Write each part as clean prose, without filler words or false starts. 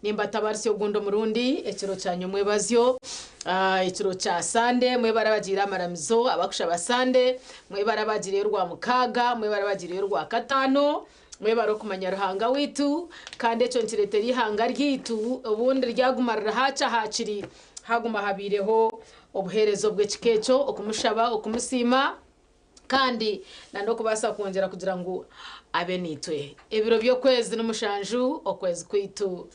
Nimbatabarutsya ogundi omurundi ekiro kya nyomwebazyo, ekiro kya Sande, mwebare abagiire aha maramizo abakushaba Sande, mwebare abagiireyo Orwamukaaga, mwebare abagiireyo Orwakataano, mwebare okumanya Ruhanga waitu, kandi ekyo nikireetera eihanga ryaitu obundi ryaguma riri haakye haakiri haguma habaireho obuheereza obw'ekika ekyo, okumushaba, okumusiima. Kandi na n'okubaasa kwongyera kugira ngu abe naitwe. Ebiro by'okwezi ni mushanju, okwezi kwaitu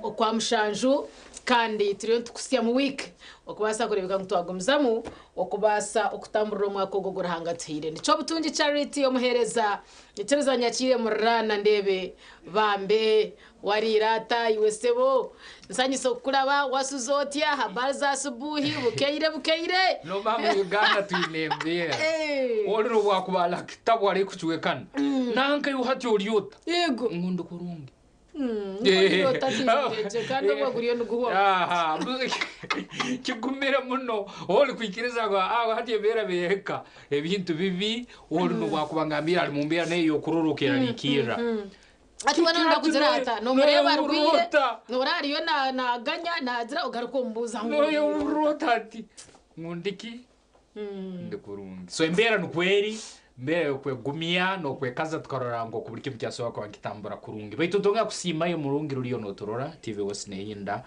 okwa mushanju, kandi turiyo nitukuhitsyamu wiiki okubaasa kureebeka ngu twagumizamu okubaasa okutamburira omwaka ogu ogu Ruhanga atuhaire. Nikyo Butungi Charity omuheereza, nyikiriza nyakiire muriraana ndeebe bambe Wariire ata iwe sebo? Nsanyuse okukuraba, wasuza otya? Habari za asubuhi? Bukeire bukeire? Noba ngu Uganda twine embeera. Ori n'obwakuba alakitabu arikucwekana. Nanka iwe hati ori ota? Yego. Ngu ndi kurungi. Ori ota tiiregye kandi obwo guriyo niguhwaho. Aha, kigumire muno ori kwikiriza ngu aho hati embeera behika ebintu bibi ori n'obwakuba ngambire ari mu mbeera nayo ey'okurora okerarikirra. Hati weena nooyenda kugira ata? Noomureeba arwaire, noora ariyo naaganya, naagira, ogaruka omubuuza ngu oriire ota? Nooyehurira ota hati? Ngu ndi ki? Ndi kurungi. So embeera nikwo eri, embeera y'okwegumya n'okwekaza tukarora nk'oku buri kimu kyasobora kuba nikitambura kurungi. Baitu nitwongera kusiima iwe murungi ruriyo nooturora, TV West neeyenda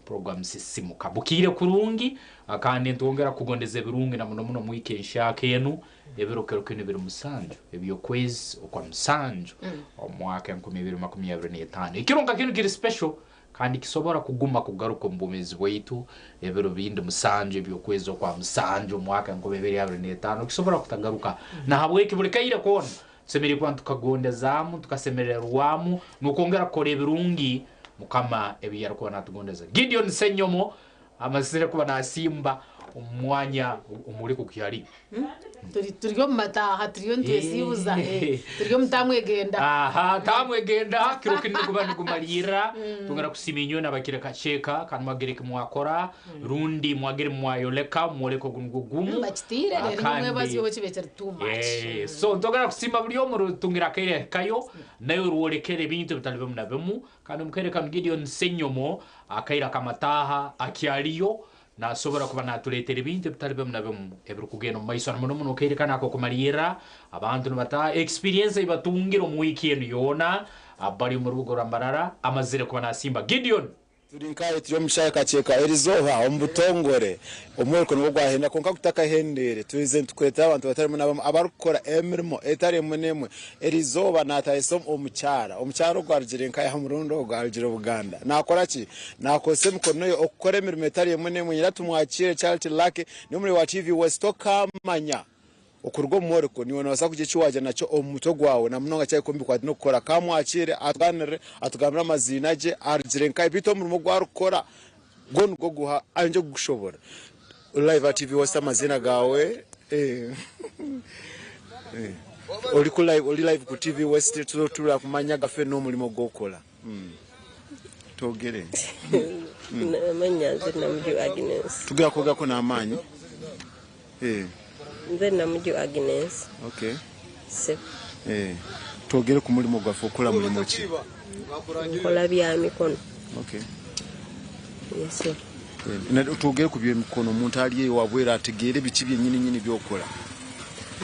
Program Sisimuka. Bukiire kurungi kandi nitwongera kukugondeza ebirungi na muno muno omu wiiki enhyaka enu. Ebiro kiro kinu biri musanju eby'okwezi okwa musanju omu mwaka 2025. Ekiro nka kinu kiri special kandi kisobora kuguma kugaruka omu bwomeezi bwaitu ebiro bindi musanju eby'okwezi okwa musanju omu mwaka 2025 kisobora kutagaruka. Nahabweki buli kaire koona tusemeriire kuba nitukagondezaamu, tukasemererwamu n'okwongera kukora ebirungi Mukama ebi arukuba natugondeza. Gideon Ssenyomo Amazire kuba nasimba omu mwanya omuri ogu yari. Turi omu mataaha turiyo nitwesiibuza, turi omu taamu egenda. Aha, taamu egenda, kiro kinu niguba nigumaliirra. Twongera kusiima inywe n'abakire kaceeka kandi mwagire eki mwakora rundi mwagire mwayoleka omwoleko ogu nigwo gumu. Bakitiire reero nyomwebazyo kibe kiri too much. So nitwongera kusiima buri omu rutungire akaire kayo naiwe rwolekere ebintu ebitali bimu na bimu. Kandi omu kaire kanu Gideoni Ssenyomo akaire akamataaha akyaliyo nasobora kuba natuleetera ebintu ebitali bimu na bimu ebirukugenda omu maiso na muno muno kaire kanu ak'okumalirra abantu nibataaha experience ei batungire omu wiiki enu yoona bali omu rubuga orwa Mbarara amazire kuba nasimba Gideon. Turi nk'ahi turi omu kishaayi kakyeka erizooba omu butongore omworeko nibwo gwahenda kwonka gutakahendeire twizire nitukureetera abantu batari bamwe na bamwe abarikukora emirimo etari emwe n'emwe Erizooba naatahisa omukyara. Omukyara ogwo arugire nkahi? Aha murundi ogu arugire Buganda. Naakora ki? Naakozesa emikono ye okukora emirimo etari emwe n'emwe. Nyine tumwakiire Charity Lucky n'omuri wa TV West. Tokaamanya okuruga omu mworeko niiwe noobaasa kugira eki waagira nakyo omu mutwe gwawe na munonga kyahika omu bikwataine n'okukora. Ka amwakiire atugaanirire, atugambire amaziina gye, arugire nkahi, beitu omurimo ogu arikukora gwo nigwo guha ayongye kugushobora. Live at TV West amaziina gaawe. Ori ku live ori live ku TV West turakumanya kumanya gafe n'omurimo gw'okukora. Twogere. Amanya nze Namuju Agnes. Tugera kwogera n'amaani. Nze Namuju Agnes. Okay. Sebo. Twogere ku murimo gwaffe okora murimo ki? Nkola bya mikono. Okay. Yes sebo. Twogere ku by'emikono omuntu ari eyo wabweru ategeere biki byenyini nyini by'okora.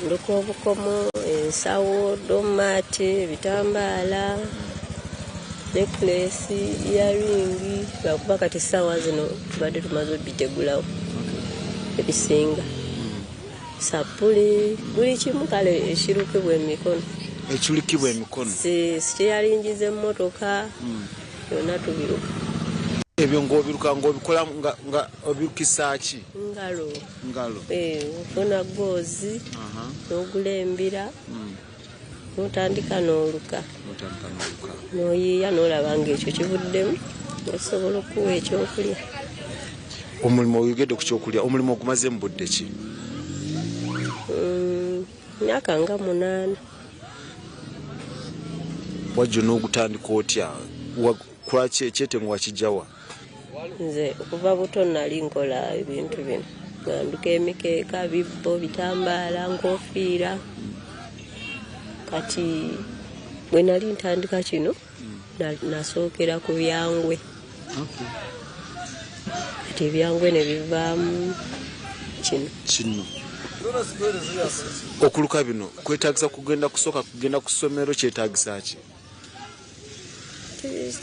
Nduka obukomo, ensawo, doormat, ebitambaala, necklace, earring lwakuba kati esaawa zino tubadde tumaze obitegulawo ebisinga. Sapuli, buli kimu kale ekirukibwa emikono. Ekirukibwa emikono. Siteyaringi z'emmotoka byona tubiruka. Ebyo ng'obiruka ng'obikola nga obirukisa ki? Ngalo. Ngalo. Ofuna goozi n'ogula embira n'otandika n'oluka. N'otandika n'oluka. N'oyiiya n'olaba ng'ekyo kivuddemu nga kisobola okukuwa ekyokulya. Omulimo oyogedde ku kyokulya, omulimo ogumazeemu budde ki? Myaka nga munaana. Wajja n'ogutandika otya? Lwaki ekyetengo wakiggya wa? Nze okuva buto nali nkola ebintu bino nga nduka emikeeka, bibbo, bitambaala, nkofiira. Kati bwe nali ntandika kino. Nasookera ku byangwe. Kati ebyangwe ne bivaamu kino. Kino. Okuluka bino kwetagisa kugenda kusooka kugenda ku ssomero kyetagisa ki?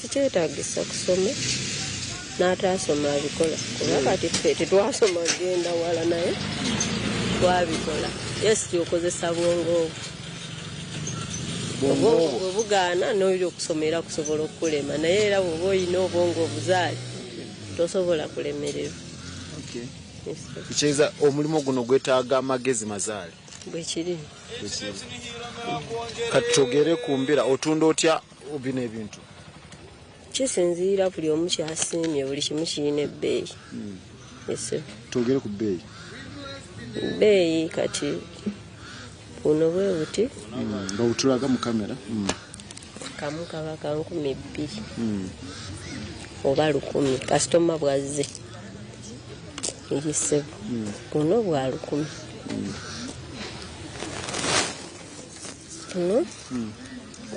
Tikyetagisa kusoma, n'ataasoma abikola kuba kati ffe tetwasoma kugenda wala naye twabikola. Just okozesa bwongo bwo. Obwongo bwe bugaana n'oli okusoma era kusobola okukulema naye era bw'oba olina obwongo obuzaale tosobola kulemererwa. Kitegeeza omulimu guno gwetaaga amagezi mazaale. Bwekiri. Kati twogere ku mbira, otunda otya bino ebintu? Kisinziira buli omu kyasiimye, buli kimu kirina ebbeeyi. Yes. Twogere ku bbeeyi. Bbeeyi kati buno bwe buti. Nga butulaga mu kamera. Kamu kaba ka 2000 oba 1000 kasitoma bw'azze. Eri ssebo. Buno bwa 1000. Buno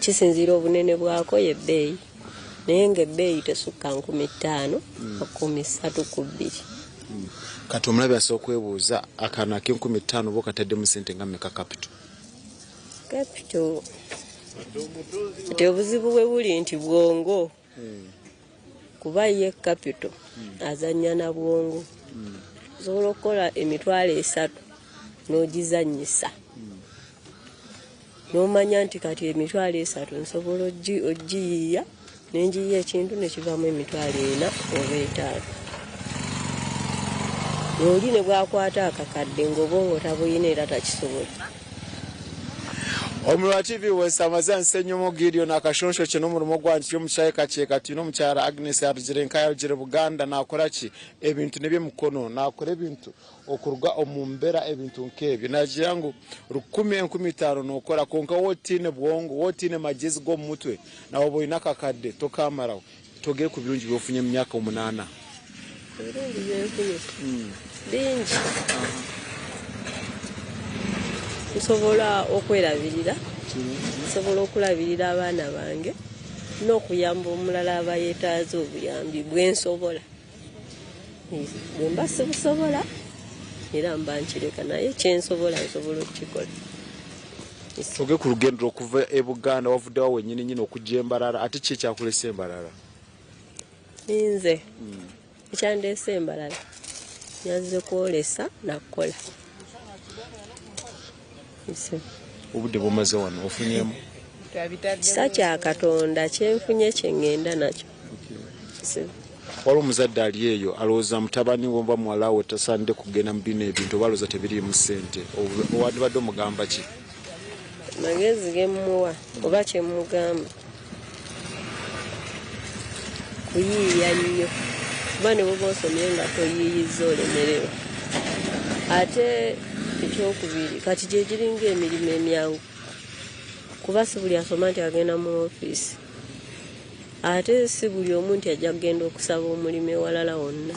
kisinziira obunene bwako y'ebbeeyi naye ng'ebbeeyi tesukka 5000, 32,000. Kati omulabi asobola okwebuuza akano ak'enkumi ttaano oba okataddemu ssente nga mmeka capital? Capital kati obuzibu bwe buli nti bwongo kuba ye capital azannya na bwongo. Osobola okukola 30,000 n'ogizannyisa n'omanya nti kati 30,000 nsobola ogiyiiya nenjiyiya ekintu ne kivaamu 40,000 oba 5,000. Oli ne bw'akwata akakadde ng'obwongo tabuyina era takisobola. Omulwa TV wesamaza nsenyomo Gideon akashonsho kye n'omurimo gwange turi omu kishaayi Kakyeka. Twine omukyara Agnes arugire nka yarugire Buganda nakora ki ebintu n'ebyemikono, nakora ebintu okuruga omu mbera, ebintu nk'ebyo. Nagira ngu 1000, 5000 nokora, konka wotiine bwongo, wotiine magyezi g'omu mutwe, nawe oba oyine akakadde tokamaraho. Twogere ku birungi byofunye mu myaka 8. Ebirungi byenfunye bingi. Nsobola okwerabirira, nsobola okulabirira abaana bange n'okuyamba omulala aba yeetaaze obuyambi bwensobola. Bwe mba sibusobola era mba nkireka, naye kyensobola nsobola okukikola. Twogere ku lugendo okuva e Buganda, wavuddewa wennyini nyini okujja Embarara, ate ki ekyakulesa Embarara? Nze ekyandeese Embarara yazze kwolesa nakukola. Obudde bwomaze wano ofunyemu? Kisa kya Katonda kyenfunye kyeŋŋenda nakyo. Waliwo omuzadde ali eyo alowooza mutabani we oba muwala we tasaanidde kugenda mu bino ebintu oba alowooza tebiriimu ssente, wandibadde omugamba ki? Magezi gemmuwa oba kyemugamba kuyiiya nnyo, kuba ne bwoba osomye nga toyiiyizza olemererwa. Ate ekyokubiri kati gye giringa emirimu emyangu, kuba si buli asoma nti agenda mu ofiisi, ate si buli omu nti ajja kugenda okusaba omulimu ewalala wonna,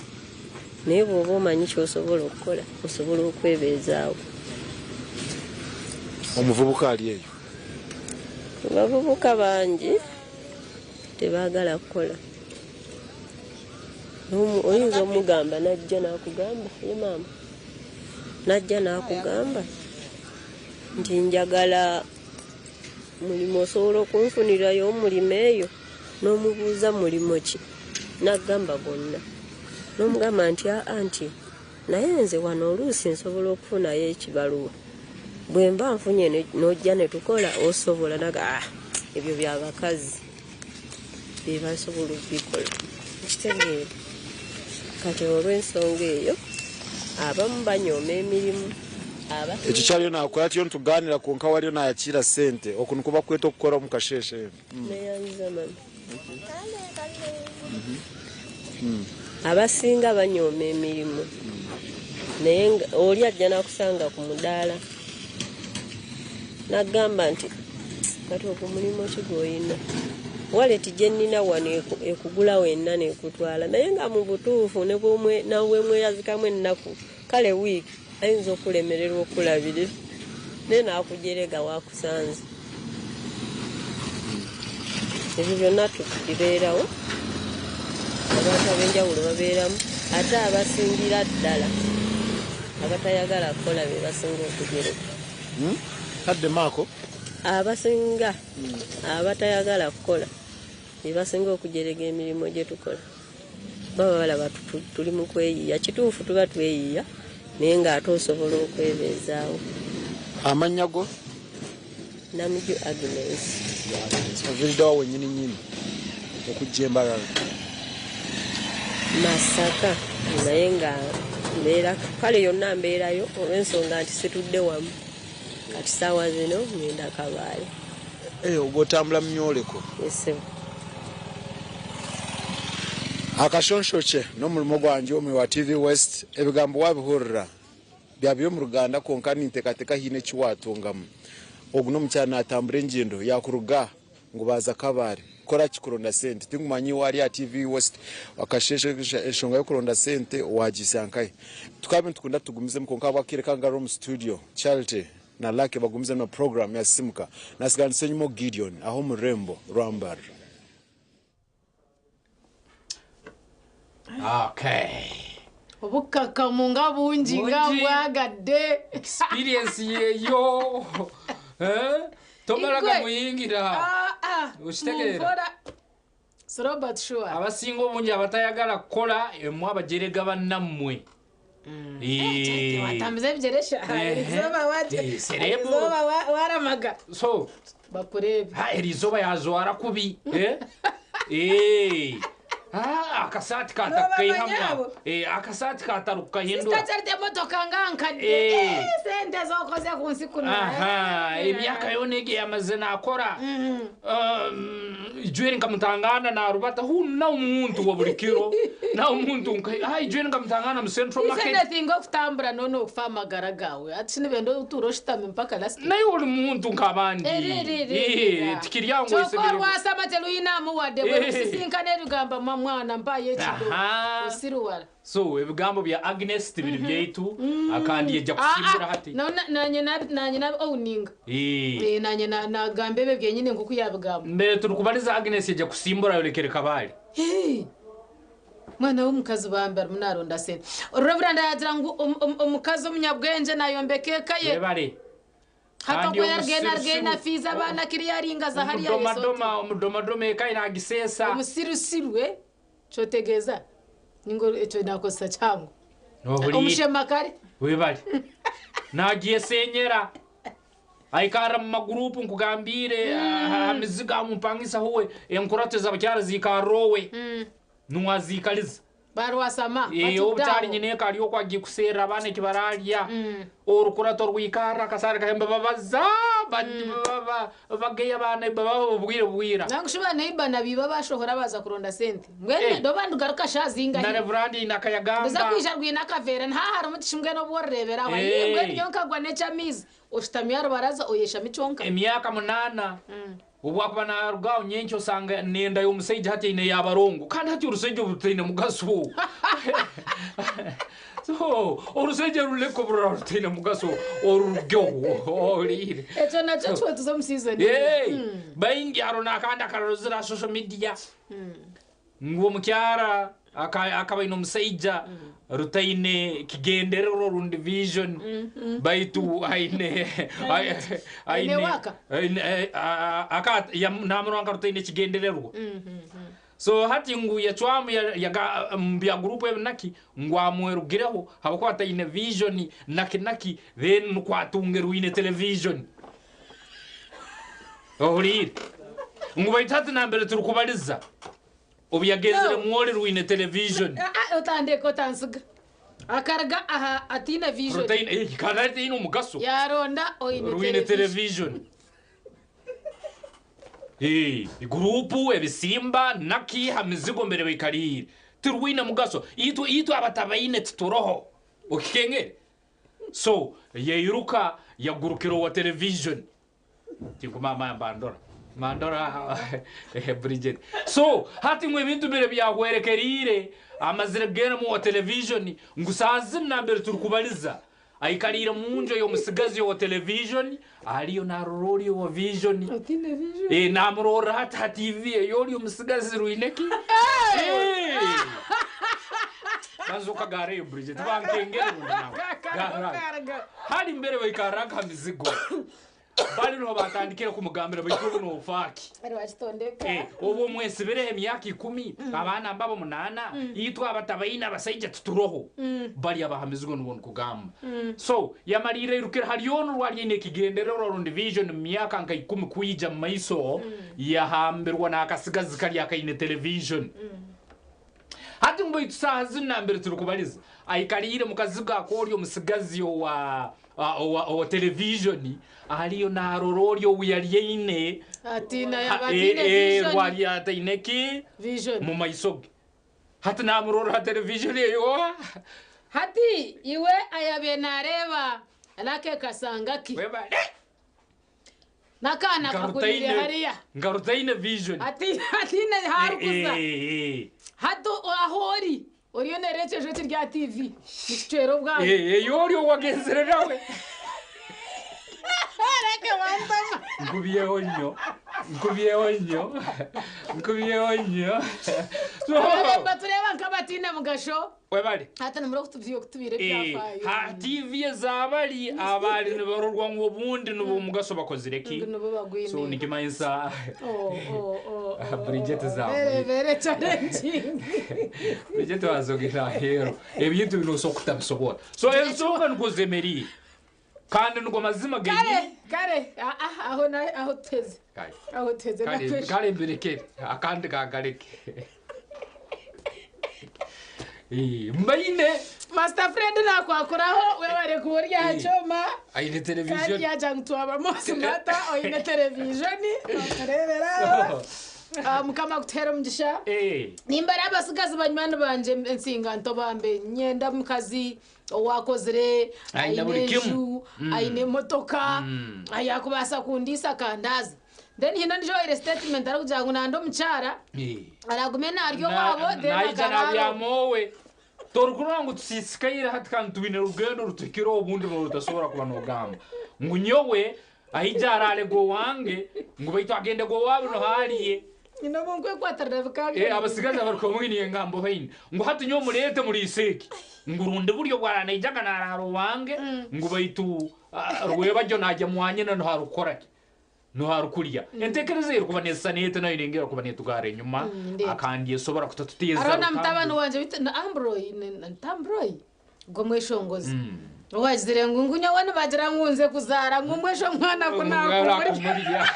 naye bw'oba omanyi ky'osobola okukola osobola okwebeezaawo. Omuvubuka ali eyo? Abavubuka bangi tebaagala kukola. Oyinza omugamba najja n'akugamba ye maama najja n'akugamba nti njagala mulimu, osobola okunfunirayo omulimu eyo? N'omubuuza mulimu ki, n'agamba gonna, n'omugamba nti aa nti naye nze wano oluusi nsobola okufunayo ekibaluwa, bwe mba nfunye n'ojja ne tukola osobola? Naga ah, ebyo byabakazi be basobola okubikola. Nkitegeera. Kati olw'ensonga eyo abamu banyooma emirimu. Ekyo kyaliyo nakola tiyo nituganira, konka waliyo nayakiira sente oku nikuba bakweta okukora omu kasheshe. Neyanziza mama. Abasinga banyooma emirimu, naye oli ajja nakusanga ku mudaala nagamba nti kati ogwo mulimu ki gw'olina, wallet gye nnina wano ekugula wenna nekutwala, naye nga mu butuufu ne bwemweyazikamu ennaku kale wiiki ayinza okulemererwa okulabirira, naye nakujerega wakusanze. Ebyo byonna bibeerawo, abantu ab'enjawulo babeeramu, ate abasingira ddala abatayagala kukola be basinga okujerega. Kadde maako. Abasinga abatayagala kukola be basinga okujerega emirimu gye tukola. Baba balaba tuli mu kweyiiya. Kituufu tuba tweyiiya, naye ng'ate osobola okwebeezaawo. Amannya go? Namuju Agnes. Oviiriddewa wennyini nnyini okujja e Mbarara? Masaka, naye nga mbeera kale yonna mbeerayo olw'ensonga nti situdde wamu. Kati ssaawa zino ngenda Kabaale. Eh, ogwo otambula mu myoleko? Ssebo. Akashonshokye n'omurimo gwangye omwe wa TV West, ebigambo wabihurira byaba biri omu Ruganda kwonka ninteekateeka haine eki waatungamu. Ogu n'omukyara naatambura engyendo yaakuruga ngu baaza Kabale kukora ki? Kuronda sente. Tinkumanya iwe ari aha TV West akasheeshe enshonga y'okuronda sente waagihisya nkahi? Tukaba nitukunda tugumizemu kwonka ahabw'akaire kangarura omu studio Charity na Lucky bagumizemu na puroguraamu ya Sisimuka. Naatsigaanisa enyima ogu Gideon aha omu rurembo rwa Mbarara. Okay. Obukakamu nga bungi nga Bungi. bwagadde. Experience yeyo. Eh? Tomara Igwe. gamuyingira. Ah, ah, Okitegeera? munkora. Slow but sure. Abasinga obungi abatayagala kukola emwe abajerega bannammwe. Eh. Watambuza ebigyere sha. Ehe. Erizooba Eh, serebu. erizooba waramaga. So, Bakureebe. ha erizooba yazwara kubi. Eh? Eh. Ah, akasaati N'obamanya katakaihamu. abo. Eh, akasaati katarukahindura. Sister Charity emotoka nga nkadde. Eh. Eh, sente z'okoze ku nsi kuno. Aha, Eh. emyaka yona egi yamaze nakora. Ijweri nkamutangana narubata hu na omuntu wa buli kiro na omuntu nka ah ijweri nkamutangana mu Central If Market. anything okutambura nono okufa amagara gawe. Ati nibenda otuura oshutami mpaka last. Naye oli muntu nk'abandi. Eh, tikiryangu Kyokka orwasama teruyinaamu wadde bwe Eh. kusisinkana ebigamba mwa mwana mpayo ekigo Aha. osiruwala. So ebigambo bya Agnes tibiri byaitu akandi yejja kusimbura hati. Nanye nanye na owninga. Eh. Eh, nanye nagamba ebyo byenyine nkuku yabigamba. Mbere turikubaliza Agnes yejja kusimbura yolekere Kabale. Hey. Mwana w'omukazi bambi arimu naronda sente. Reverend yagira ngu omukazi omunyabwengye nayombeka eka ye. Webale. Hata Kandi okwo yarugenda omusirusiru. arugenda fiiza abaana kiri yaringaza hariya Omudomadoma omudomadoma eka inagiseesa. Omusirusiru eh? Kyotegeeza ningo ekyo nakozesa kyangu. Ohuriire. Omushema kare. Webale. Nagiyesenyera. Aikara mu magurupu nkugambire aha mizigo amumpangisa huwe enkurato z'abakyara zikarrowe. Nuwazikaliza. Barwasama. Eh, obukyali nyina eka ari okwo agiye kuseerera abaana eki bararya. Orukurato rwikarra akasare kahemba babaza bageya abaana baba obwire bwira. Nangu neiba nabiba bashohora baza kuronda sente. Mbwenu Eh. ndoba ndugaruka shazinga. Na reverandi Nza nakayagamba. kwija rwine akaveera nta harimu tikimbwe n'obworerebera aho. Eh. Mbwenu nyowe nkagwa n'eky'amaizi. Oshutami aha rubaraza oyeshami kyonka. Emyaka 8 obwakuba narugaho nyenkya osanga nenda y'omusaija hati aine yabarongo kandi hati orusaija obu rutaine mugaso. So orusaija rureko burora rutaine mugaso orurugyoho ohuriire. Ekyo nakyo kiwetuza omu season. Hey, baingi haro nakandi akarorozera social media ngu omukyara akaba aine omusaija rutaine kigendererwa rundi vision baitu aine Aine waka. aine aka namurwa nka rutaine kigendererwa. So hati ngu yacwamu yaga mbya group ebinaki ngu amwerugireho habwokuba ataine vision naki naki then nukwatunge rwine television. Ohuriire. Ngu baitu hati nambere turikubaliza obu yagenzere No. mwori rwine television. Ah, ah, otandeka otansiga. Akaruga aha atiine vision. Rutaine kandi ataine omugaso. Yaronda oine Rwine television. television. Gurupu ebisimba naki ha mizigo mbere baikariire. Tirwine mugaso. Itwe abatabaine tituroho. Okikengere. So yeiruka yagurukira wa television. Tinkumama mbandora. Mandora Bridget. So hati mwe ebintu mbere byahwerekerire amazire genda mu wa television ngu saa zinu nambere turikubaliza. Aikaliire munju ey'omusigazi owa television, aliyo narora ori owa vision. Otiine vision. Eh, namurorra hati ha TV ey'ori omusigazi rwineki. Eh! Banza okagareyo Bridget, bankengere rundi nawe. Garrayo. Hali mbere baikarraga ha mizigo. Bali niho batandikire kumugambira baitu obu nofaaki? Rwakitondeka. Obu omwesibireho emyaka 10, abaana mbabo 8, itwe abatabaine abasaija tuturoho. Bali abaha mizigo nibwo nikugamba. So yamalirra airukire hali onu rwali aine ekigendererwa rundi vision mu myaka nka 10 kwija mu maiso, yahambirwa n'akasigazi kali akaine television. Hati ngu baitu saaha zinu nambere turikubaliza, aikaliire mu kazigo ak'ori omusigazi owa owa owa television, aliyo narora ori owu yali aine Atiina yaba atiine vision. Rwali ataine ki? Vision. Mu maiso ge. Hati namurora ha television eyo. Hati iwe ayabe nareeba nakekasanga ki? Webale. N'akaana kakurire hariya. Ngarutaine vision. Ati atiine harukuza. Hati aho ori oriyo nerekyejwe ekiri aha TV nikicwera obwangu. Eyo ori owagenzere nawe. Reka wantama. Nkubyeho nnyo. Nkubyeho nnyo. Nkubyeho nnyo. So, Abaremba tureba nk'abatiine mugasho. Webale. Hati nimuri okutubwira ebyafaayo. Ha TV ezabali abali nibarorwa ngu obundi nibo omugaso bakozire ki? Ngu nibo bagwine. So nikimanyisa Oh, oh, oh, oh, Bridget oh, zamu. Very, very challenging. Bridget wazogera ahero. Ebintu bino osobola kutabisobora. So ensonga nukwo zemeriire. Kandi nugwo mazima Kare, genyini. kare, ah, ah, aho na aho teze. Kare. Aho teze Kare, nakwesha. kare mbirekere. Akandi kagareke. Mbaine. Master Fred nakwakuraho webare kuburya Eh. choma. Aine Kandi television. yaja ngutwaba mose mata oine television. Okureberaho. Ah, Mukama kutuhere omugisha. Nimba ari abasigazi banywani banje ensinga nto bambe nyenda mukazi owakozire Aine buri aine kimwe. enju aine emotoka ayakubaasa kundiisa akandaza. Then hine ondiijo owaire statement arikugira ngu nanda omukyara aragume narya owaabo then Naija akarara. nabyama owe. Torikurora ngu tusisikaire hati kandi twine rugendo rutukire obundi norutasobora kuba nogamba ngu nyowe aija ararega owange ngu baitu agende gwowaabo nohariye. Nyine obu nkwekwatirira bikanga. Abasigazi abarikumwe niyo ngambo baine ngu hati nyowe mureete muriise eki ngu rundi buryo bwaranaijaga narara owange ngu baitu rwebagyo najya mwanyina noharukukora ki noharukurya. Entekereza erikuba nesisana ete nayo nengera kuba netugara enyuma Ndeeta. Akandi esobora kutatuteeza Hariho na rutambi. mutabani wangye beitu ni Ambroy, ni Tambroy ogwo mweshongozi. Owagizire ngu ngu nyowe nibagira ngu nze kuzaara ngu mbweshe omwana ku naakumurya.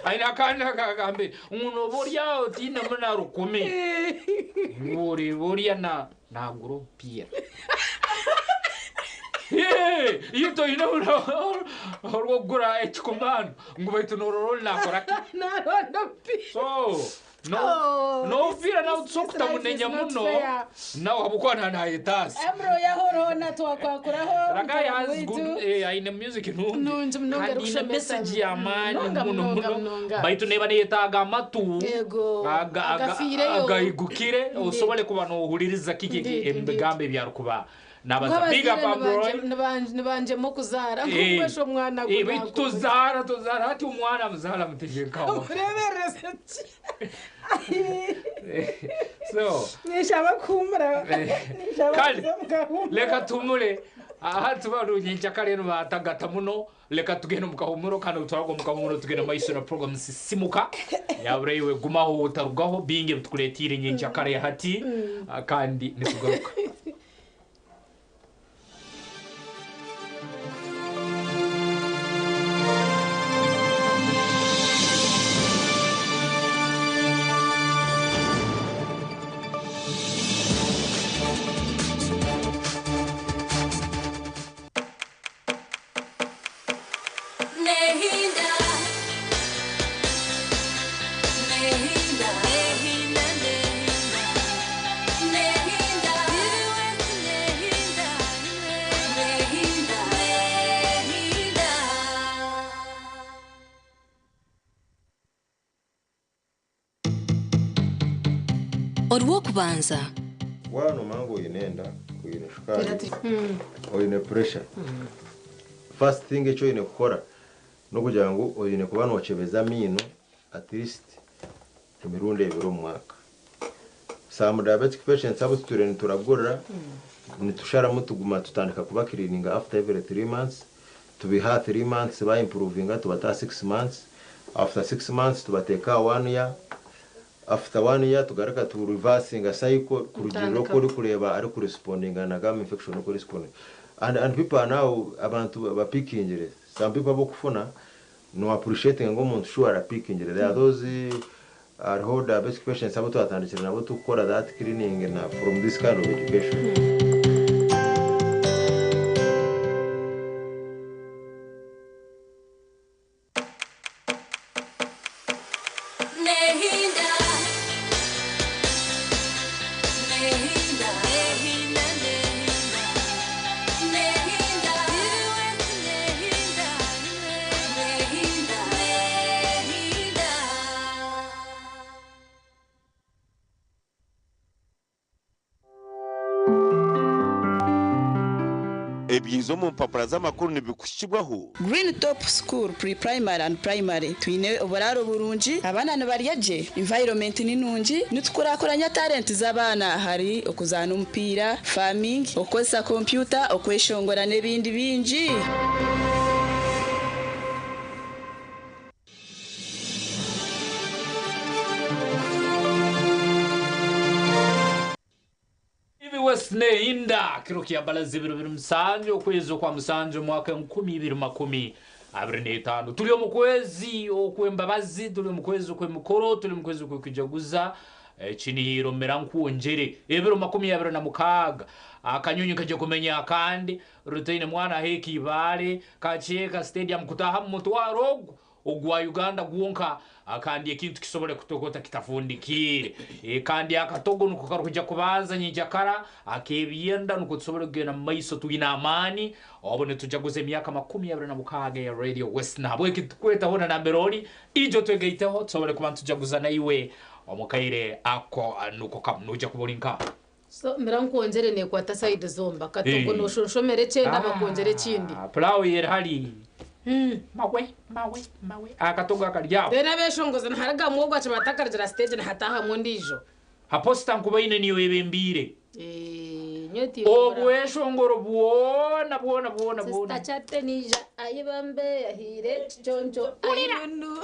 Aine akandi akagambire ngu noba ori aho otiinemu na 1000 ngu oreeba oriya nagura omupiira. Itwe oine orw'okugura ekikomando ngu baitu norora ori nakora ki? Naronda omupiira. So, no, Oh, nofiira nawe this tusobola life kutamunenya is not muno. fair. Nawe habwokuba nayetaasa. Ambroy aho roona twakwakuraho Rakai mutabani has waitu. good aine music nungi. Nungi munonga Kandi aine erikushemesa. message y'amaani Munonga, muno munonga, muno. munonga. Baitu neeba neyetaaga amatu Yego. Agafiireyo. Agahigukire osobole kuba nohuririza kiki Indeed, indeed. ebigambo ebyarikuba nabaza. Big up Ambroy. Nibangyemu okuzaara ngu omwana Baitu tuzaara tuzaara hati omwana muzaara mutegekaho. Omureebererezi ki? So, Nishaba kuhumura. Nishaba Kale, kuza mukahumura. leka tumure aha tuba runyenja rero batagata muno, leka tugende mu kahumuro kandi utwarwa mu kahumuro tugende maiso na program sisimuka yabure iwe gumaho utarugaho binge bitukuretire nyenja kare hati kandi nitugaruka. Nehinda, nehinda, nehinda, nehinda, nehinda, nehinda, nehinda. Orw'okubanza. Wano mangu oyine enda Oine shukaari, oine pressure. First thing eki oine kukora n'okugira ngu oine kuba nookyebeza amaino at least emirundi ebiri omu mwaka. Some diabetic patients abu tutwire nituragurira, nitusharamu tuguma tutandika kuba cleaninga after every 3 months. Tubiha aha 3 months, ba improvinga tubata aha 6 months, after 6 months tubateeka aha one year, after one year tugaruka tu reversinga cycle kurugirira oku orikureeba arikurespondinga na gum infection oku responding. And people are now, abantu bapikingire. Some people abokufuna no appreciating ngu omuntu sure arapikingire. There are those, hariho diabetic patients abo twatandikire nabo tukukora that cleaning na from this kind of education. Nehinda, nehinda, nehinda, nehinda, nehinda, nehinda, nehinda. Ebyiza omu mpapura z'amakuru nibikushibwaho. Green Top School Pre-Primary and Primary, twine oburaaro burungi, abaana nibarya gye, environment ni nungi, nitukurakuranya talent z'abaana, hari okuzaana omupiira, farming, okukozesa kompyuta, okweshongora n'ebindi bingi. Ibi West Nehinda kiro kya balazi 27 okwezi okwa 7 omwaka 2025. Turi omu kwezi okw'embabazi, turi omu kwezi okw'emikoro, turi omu kwezi okw'okujaguza. Ekinihiro mera nkwongyere ebiro 26, akanyonyi kajya kumenya akandi rutaine mwana aheeka ibaare kakyeka stadium kutaha mu mutwaro ogu ogwa Uganda gwonka, kandi ekintu kisobole kutogota kitafundikire. Kandi akatogo nuko karukujya kubanza nyijakara akebyenda, nuko tusobole kugenda mu maiso twine amaani obu nitujaguza emyaka 26 ya Radio West. Nahabweki tukwetaho na namberoli ijo twegaiteho tusobole kuba nitujaguza naiwe omukaire ako nuko kamu nuja kuba ori nka So mira nkwongyere nekwata side zomba katogo. Noshonshomera ekyenda bakwongyera ekindi. Pulawu yeri hali mawe mawe mawe akatogo akaryaho. Then abeshongozi niharigamu ogwo akibatakarugira stage nihatahamu ondiijo. Haposita nkubaine niyo ebembiire. Nyowe Obweshongoro bwona bwona bwona bwona. Sister Chatenija ayibambe yahire kiconco ayinunu.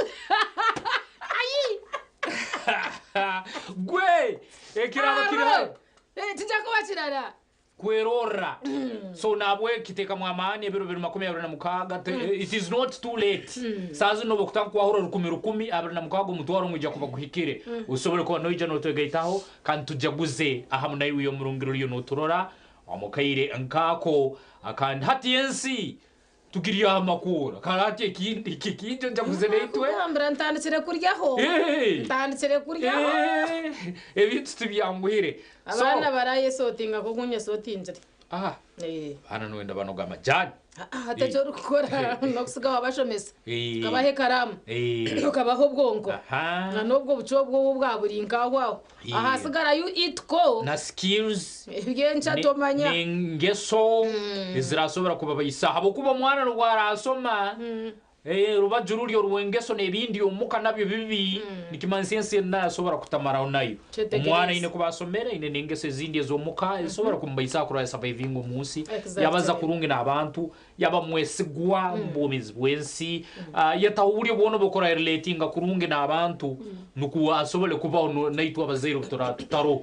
Gwe ekirabo kiri hali. Kijja kuba kirara. Kwerora so nabwe kitekamu amaani ebiro 26. It is not too late. Saa zino bokutanga kwahura rukumi rukumi abiri na mukaaga, omutwaro ngwija kuba guhikire, usobole kuba noija notwegaitaho kandi tujaguze ahamu naiwe iyo murungiro riyo noturora omukaire nkaako. Kandi hati ensi tukiri amakura kandi hati ekindi kikinjo njaguze naitwe. Kugambira ntandikire kuryaho. Ntandikire kuryaho. Ebintu tibyanguhire. So Abaana barayesotinga ko kunye sotingire. Ah, bana niwenda banoga amajani. Hati ekyo orikukora nokusiga wabashomesa, ukabaha ekaramu, ukabaha obwonko na n'obwo buco bwobu bwa buri nkaho aho ahasigara you eat ko na skills. Ebyenca tomanya. N'engeso ezirasobora kubabaisa habwokuba omwana rwarasoma rubaju ruryo rwengeso n'ebindi omuka nabyo bibi, nikimanisa ensi yenna asobora kutamaraho nayo. Kyetegereze. Omwana aine kuba asomere, aine n'engeso ezindi ez'omuka ezisobora kumubaisa kurora survivinga omu nsi, yabaza kurungi n'abantu, yaba mwesigwa mu bwomeezi bw'ensi. Ah, yataho oburyo bwona obukora relatinga kurungi n'abantu, nuku asobole kubaho naitwe abazaire obutura tutaro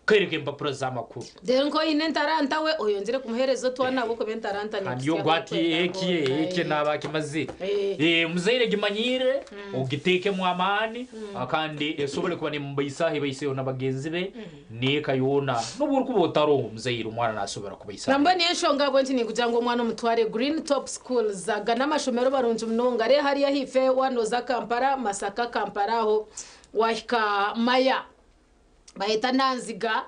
kereka empapura z'amakuru. Rero nkoyine entaranta we oyongere kumuhereza otwana abo kuba entaranta. Kandi ogwo ati eki eki naba akimaze. Muzaire gimanyire ogitekemu amaani, kandi esobole kuba nemubaisaho ebaiseho n'abagenzi be n'eka yoona. N'obu orikuba otaroho muzaire, omwana nasobora kubaisaho. Nambwe niyo enshonga abwe nti ninkugira ngu omwana omutware Green Top Schools. Aga n'amashomero barungi munonga re hariya hife wanoza Kampala, Masaka, Kampala aho wahika Maya bahita Nanziga.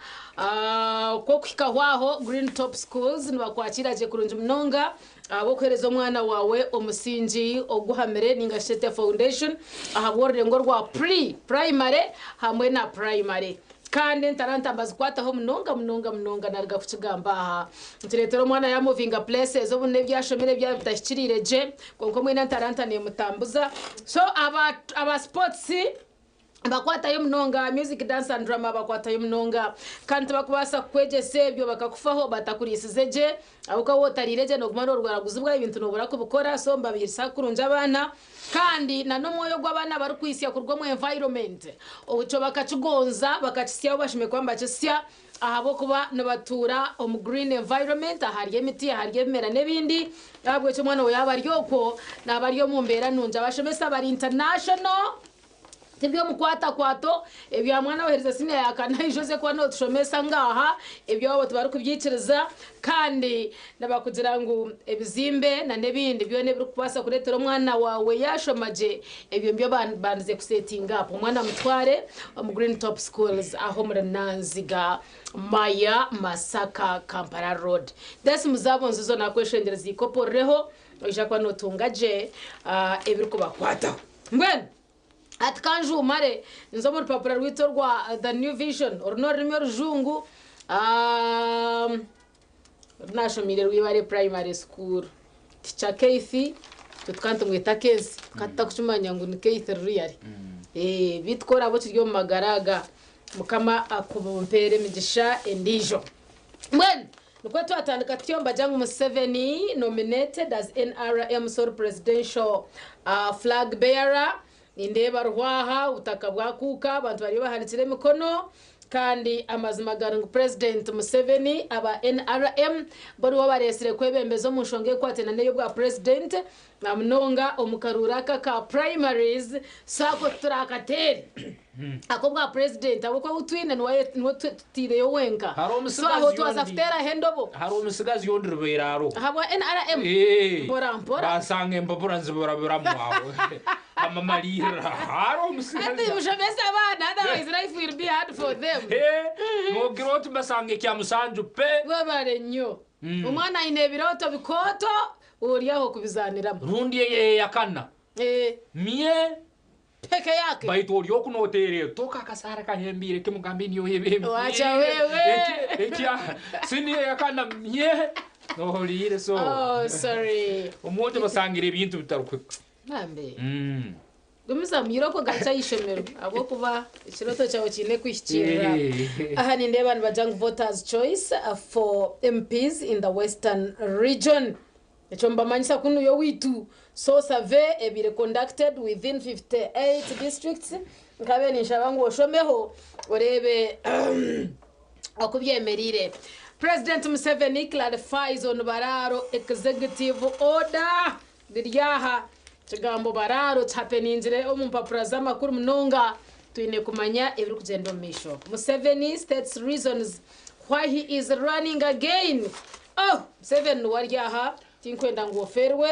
Ko kuhika aho Green Top Schools nibakwakira gye kurungi munonga ahabw'okuheereza omwana wawe omusingi oguhamire ninga shete foundation ahabw'orurengo rwa pre primary hamwe na primary. Kandi entaranta mbazikwataho munonga munonga munonga naruga kukigamba aha. Nikireetera omwana yamuvinga places obundi n'ebi ashomire byaba bitahikiriire gye kwonka omwine entaranta nemutambuza. So aba aba sports bakwatayo munonga, music, dance and drama bakwatayo munonga. Kandi tibakubaasa kukwegyesa ebyo bakakufaho batakuriisize gye ahabw'okuba waaba otariire gye nooguma noorwaraguzibwa ebintu noobura kubikora so nibabiiriisa kurungi abaana. Kandi na n'omwoyo gw'abaana barikwitsya kuruga omu environment ekyo bakakigonza bakakitsya ahu bashemereire kuba nibakitsya ahabw'okuba nibatuura omu green environment ahari emiti ahari ebimera n'ebindi ahabw'ekyo omwana we yaaba ari okwo naaba ari omu mbeera nungi. Abashomesa bari international. Tiby'omukwatakwato ebya mwana oherize siniya ya kana ija oze kuba nootushomesa ngaaha, eby'owaabo tibarikubyikiriza kandi nibakugira ngu ebizimbe na n'ebindi byona ebirikubaasa kureetera omwana waawe yaashoma gye ebyo nibyo babandize kusetinga apu. Omwana mutware omu Green Top Schools aho omuri Nanziga, Maya, Masaka, Kampala Road. Desimu zaabo nzizo naakweshengyereza ikopororeho oija kuba nootunga gye ebirikubakwataho. Mbwenu. Hati ka njuumare nze omu rupapura rwaitu orwa The New Vision. Oru n'orurimi orujungu oru naashomeire Rwibare Primary School. Teacher Keith, itwe tukaba nitumweta Keesi, tukaba tutarikukimanya ngu ni Keith really. Beitu ku oraabe okiri omu magara aga, Mukama akumpeere emigisha endiijo. Mbwenu nikwo twatandika tutyo nibagira ngu Museveni nominated as NRM sole presidential flag bearer. Nindeeba Ruhwaha, obutaka bwakuuka, abantu bariyo bahanikire emikono kandi amazima gari ngu President Museveni aba NRM bo nibo bareetsire kwebembeza omu nshonga ekwatine n'ey'obwa President na munonga omu karuuru aka aka primaries so ako titurakateere. Ak'obwa president ahabw'okuba ou twine niwe niwe tutaireyo wenka. Hariho So aho omutsigazi twaza ondi kuteeraho endobo. hariho omutsigazi ondi rubaire aroho. Ahabwa NRM? Eh, Mpora mpora. Basanga empapura nziburaburamu aho amamaliirira. Hariho omutsigazi. Hati mushomese abaana otherwise life will be hard for them. Eh, nogira oti basanga ekya musanju pe. Webare nnyo. Omwana aine ebirooto bikooto ori aho kubizaaniramu. Rundi eyakana. Eh. Mye. Peke yake. Baitu ori oku noteera etoka akasaara kahembiire kimwe ogambe niyo ebe Wacha wewe. Ekya siniya eyakana mye ohuriire so. Oh sorry. Omuntu basangire ebintu bitarukuhika. Bambi. Gumizamu irooko garukye aha ishomero ahabw'okuba ekirooto kyawe kiine kuhikiirira. Aha nindeeba nibagira ngu voters choice for MPs in the Western region. Ekyo nibamanyisa ku niyo owaitu. So survey ebaire conducted within 58 districts. Nkabaire ninshaba ngu oshomeho oreebe oku byemereire. President Museveni clarifies on Baraaro executive order. Biri aha, ekigambo Baraaro kihapeningire omu mpapura z'amakuru munonga. Twine kumanya ebirikugyenda omu maisho. Museveni states reasons why he is running again. Oh! Museveni niwe ari aha, tinkwenda ngu ofeerwe.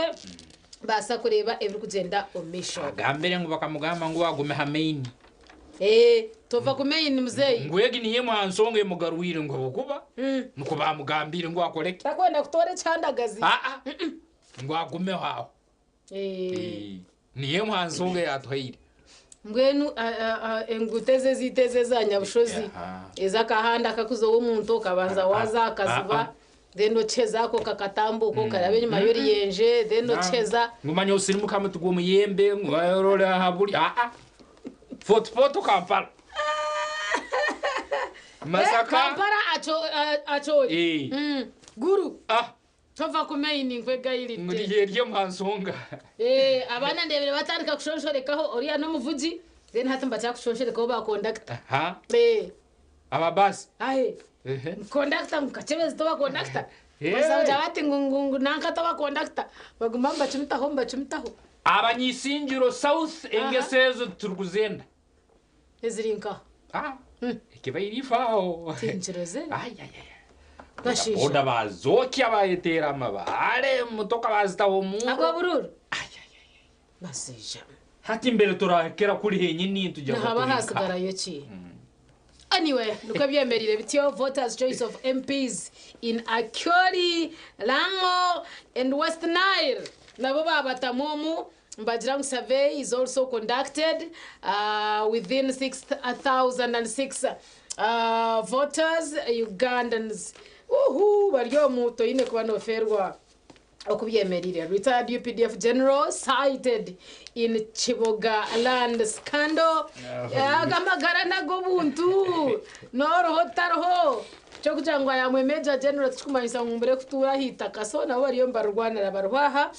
Baasa kureeba ebirikugyenda omu maisho. Agambire ngu bakamugamba ngu agume ha main. Eeh, tova ku main muzeeyi. Ngu egi niyo emwe aha nsonga emugarwire ngu ahabw'okuba nikwo baamugambire ngu akore ki. Takwenda kutoora ekihandagazi. Aa, ngu agumeho aho. Niyo emwe aha nsonga eyatuhaire. Mbwenu enguuto ezi ezaitu ezi eza Nyabushozi ez'akahanda akakuza ow'omuntu okabanza waaza aha kaziba then okiheza ako kakatambuuka okaraba enyima y'oruyenje then okiheza. Ngu manya osirimuke aha muti gw'omuyembe ngu orore aha buri aa Fort Portal Kampala. Masaka. Kampala Acholi. Gulu. Ah. Tova ku main nkwegayiridde. Ngu eri omu nsonga. Eh, abaana ndebire batandika kushonshorekaho oriya n'omuvugi then hati nibakira kushonshorekaho ba conductor. Aha. Eh. Aba bus. Aye. Ehe. Conductor ngu Kakyebezi toba conductor. Eh. Omushaija bati ngu ngu ngu nanka toba conductor. Baguma nibacumitaho nibacumitaho. Abanyisingiro South engeso ezo titurikuzenda. Eziri nkaha? Ah, ekibaire ife aho. Tinkirozire. Ai, ai, ai. Bashaija. Boda bazokya bayeteera amabaare, emotoka bazitaho omurro. Ag'obururu? Bashaija. Hati mbere turakira kuri henyini nitugira ngu Nihaba turi nka. hasigarayo ki? Anyway, nikwo byemereire bityo voters choice of MPs in Acholi, Lango and West Nile nabo babatamu omu nibagira ngu survey is also conducted within 6006 Voters Ugandans uhu bari omu toine kuba nofeerwa oku byemereire. Retired UPDF General cited in Kiboga land scandal. Aga amagara n'ag'obuntu n'oriho otariho ky'okugira ngu ayamwe Major General tikikumanyisa ngu mbure kutuura aha itaka so nabo bariyo nibarurwanira bariho aha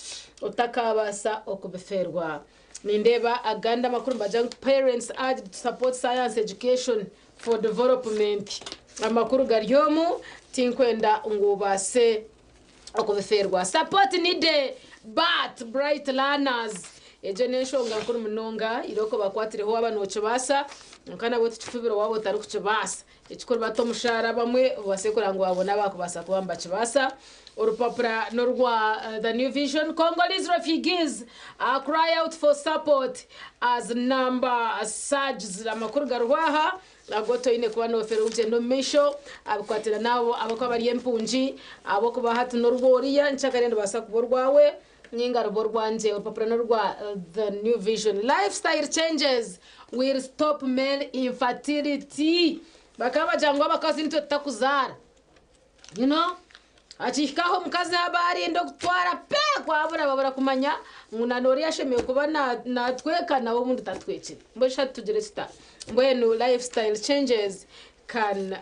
otakabaasa okubifeerwa. Nindeeba agandi amakuru nibagira ngu parents urged to support science education for development. Amakuru gari omu tinkwenda ngu obaase okubifeerwa. Support needed but bright learners. Egyo n'enshonga nkuru munonga irooko bakwatireho waaba nookibaasa kwonka nabwo tikifubiro waaba otarikukibaasa. Ekikuru bata omushaara bamwe obaase kureba ngu waabona abaakubaasa kuba nibakibaasa. Orupapura n'orwa The New Vision. Congolese refugees cry out for support as number surges. Amakuru gariho aha agu otoine kuba noofeerwa okugyenda omu maisho abikwatirana n'abo abarikuba bari empungi ahabw'okuba hati n'orworiya nkyakare nirubaasa kuba orwawe ninga rube orwangye. Orupapura n'orwa The New Vision. Lifestyle changes will stop male infertility. Bakaba bagira ngu abakazi nitwe tutakuzaara. You know? Akihika aho omukazi aba arenda okutwara pe kwabura babura kumanya ngu na noriya ashemereire kuba natweka nawe obundi tatwekire. Mbwenu shi hati tugire tuta? Mbwenu lifestyle changes can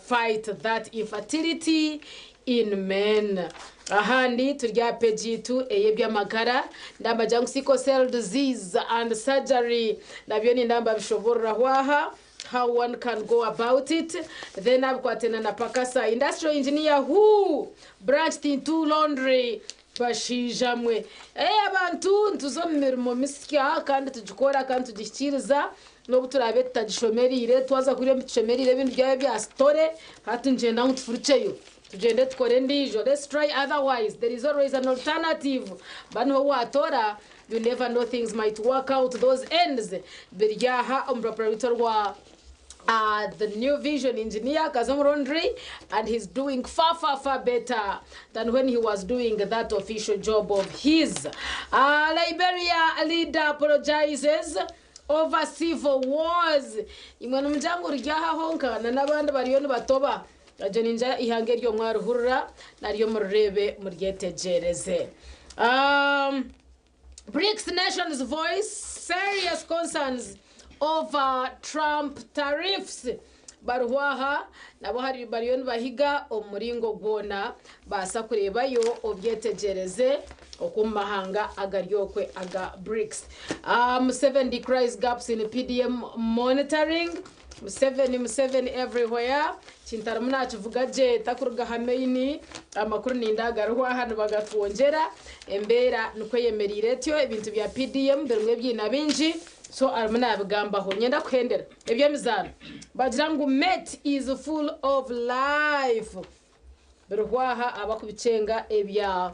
fight that infertility in men. Ahandi turi aha page yitu ey'ebyamagara ndambagira ngu sickle cell disease and surgery nabyo nindamba bishoboororaho aha. How one can go about it then abikwatena na pakasa industrial engineer who branched into laundry bashaija mwe eh abantu nituza omu mirimo misya kandi tugikora kandi tugihikiriza n'obu turaabe tutagishomereire twaza kuriya omu bitushemereire ebindi byaba ebya sitore hati nikyenda ngu tufurukyeyo tugyende tukore endiijo let's try otherwise there is always an alternative ba niho watora You never know things might work out those ends biri aha omu rupapura rwaitu orwa The New Vision Engineer akaza omu laundry and he's doing far far far better than when he was doing that official job of his. Liberia leader apologizes over civil wars. Imwe nimugira ngu riri aha honka na n'abandi bariyo nibatoba. Egyo ningira eihanga eryo mwarihurira naryo murireebe muryetegyereze. BRICS nations voice serious concerns over Trump tariffs. Bariho aha nabo hari bariyo nibahiga omu muringo gwona baasa kureebayo obyetegyereze oku omu mahanga agari okwe aga BRICS. Museveni decries gaps in PDM monitoring. Museveni Museveni everywhere Kintarimu nakivuga gye takuruga aha main amakuru ninda agariho aha nibagatwongyera embeera nikwo eyemereire etyo ebintu bya PDM birimu ebyiina bingi so arimu nabigambaho nyenda kuhendera ebyemizaano bagira ngu mate is full of life biriho aha abakubikyenga ebya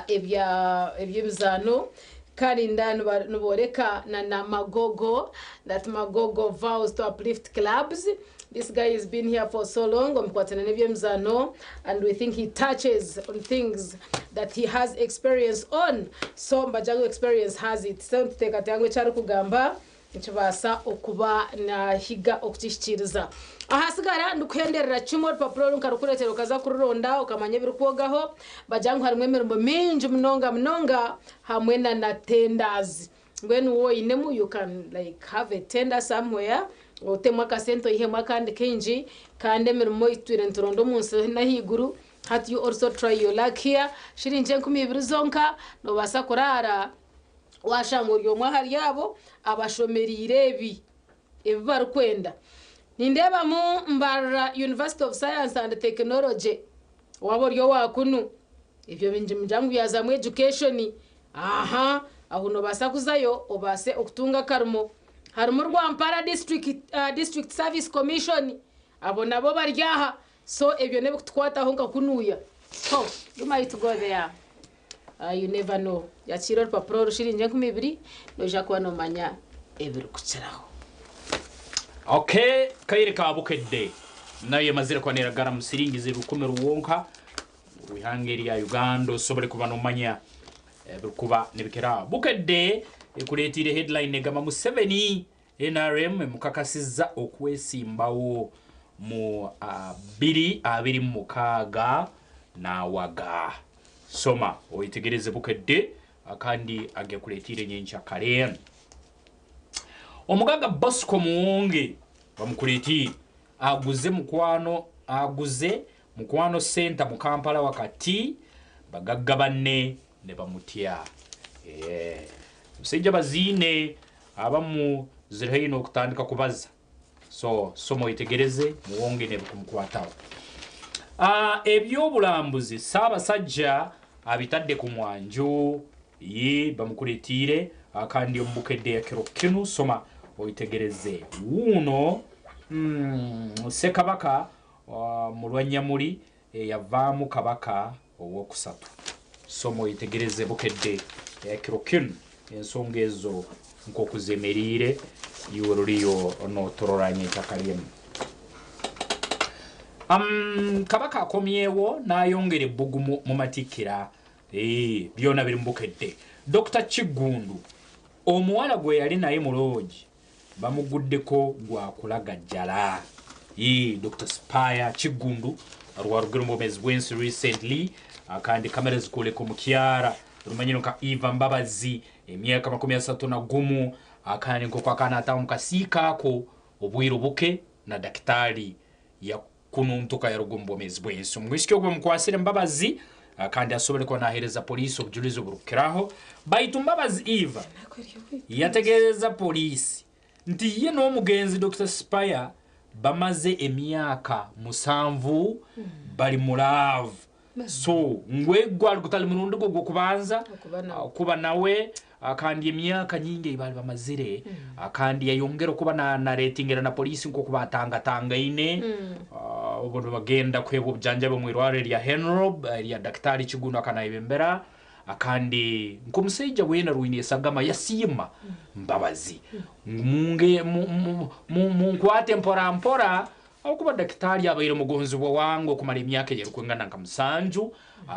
ebya eby'emizaano kandi nda niboreka na na Magogo that Magogo vows to uplift clubs this guy has been here for so long omukwatana n'eby'emizaano and we think he touches on things that he has experience on so mbagira ngu experience has it so nituteekateeka ngu eki arikugamba Nikibaasa okuba naahiga okukihikiiriza. Ahasigara ndikuhenderera kimwe orupapura oru nkarukureetera okaza kururonda okamanya ebirikwogaho. Bagira ngu harimu emirimo mingi munonga munonga hamwe na na tenders. Mbwenu waaba oinemu you can like have a tender somewhere otemu akasente oihemu akandi kaingi kandi emirimo ei tutwire nituronda omu nsi n'ahaiguru hati you also try your luck here. Shiringi 2000 zonka noobaasa kuraara Waashanga ori omwe ahari abo abashomereire ebi ebi barikwenda. Nindeebamu Mbarara University of Science and Technology waaba ori owa kunu. Ebyo nimugira ngu byazamu education. Aha, aho noobaasa kuzayo obaase okutunga akarimo. Harimu Rwampara District, District Service Commission, abo nabo bari aha. So ebyo n'ebikutukwataho nka kunuuya. So, you might go there. You never know. Yakiira orupapura oru shiringi 2000 noija kuba nomanya ebirikukiraho. Ok kaire ka Bukedde nayo emazire kuba neragara mu siringi z'ebikumi rwonka rw'ihanga erya Uganda osobole kuba nomanya ebirikuba nibikira. Bukedde ekureetiire headline egamba Museveni NRM emukakasizza okwesimbawo mu 2026 n'awaga. Soma oyetegereze Bukedde kandi agekuleetiire nyenkyakare. Omugaga Bosco Muwonge bamukuleetiire aguze mukwano aguze Mukwano Center mu Kampala wakati bagagga banne ne bamutya. Eeh omusaija baziine abamu ziri haihi n'okutandika kubaza so soma oyetegereze Muwonge n'ebikumukwataho. Ah, Eby'obulambuzi Ssaabasajja abitadde ku mwanjo Yii bamukuretiire kandi omu Bukedde ya kiro kinu soma oyetegereze wuuno mm, Ssekabaka Mulwannyamuli eyavaamu Kabaka ow'okusatu. Soma oyetegereze Bukedde ya kiro kinu ensonga ezo nk'oku zemeriire iwe ruriyo notorora nyenkya lyemu. Um, Kabaka akomyewo n'ayongera ebbugumu mu matikkira Eeh byona biri mu Bukedde. Dokita Kiggundu omuwala gwe yali naye mu loogi bamuguddeko gwa kulagajjala. Yii Dokita Spire Kiggundu rwarugire omu bwomeezi bw'ensi recently kandi kamera zikwoleka omukyara rumanyire nka Eva Mbabazi emyaka 31 kandi nk'oku akaba nataaha omu kasiika ako obwire obuke na dakitaali Yakununtuka yaruga omu bwomeezi bw'ensi. Omwisiki ogu bamukwasire Mbabazi kandi asobole kuba naheereza poliisi obujulizi oburukukiraho. Baitu Mbabazi Eva yategeereza poliisi nti ye n'omugenzi Dokita Spire bamaze emyaka musanvu bali mu laavu so ngu egu gwali gutali murundi gwe ogw'okubanza kuba nawe kandi emyaka nyingi ei baali bamazire kandi yayongera okuba nareetingira na poliisi nk'oku baatangatangaine obu nibagenda kuheebwa obujanjabi omu irwariro erya Henrob erya Dakitaali Kiggundu akanayebembera kandi nk'omusaija weena rwine esagama yasiima Mbabazi ngu munkwate mpora mpora Ahabw'okuba dakitaali abaire mugonzibwa wange okumara emyaka ey'erukwingana nka musanju,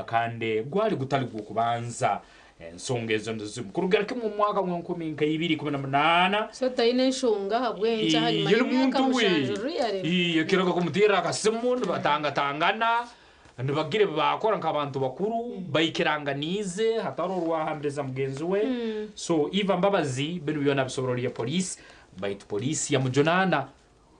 kandi gwali gutali gw'okubanza. Ensonga ezo nizo zimu. Kurugira kimu omu mwaka gw'enkumi nka ibiri ikumi na munaana, So taine enshonga ahabw'enki ahanyima Ii, y'emyaka muntu we. mushanju really? Ii, ekiraga kumuteerera akasimu nibatangatangana, nibagira ebi baakora nk'abantu bakuru, baikiranganiize hatariho orwahambiriza mugenzi we. So Eva Mbabazi binu byona abisobororiire poliisi, baitu poliisi yamujunaana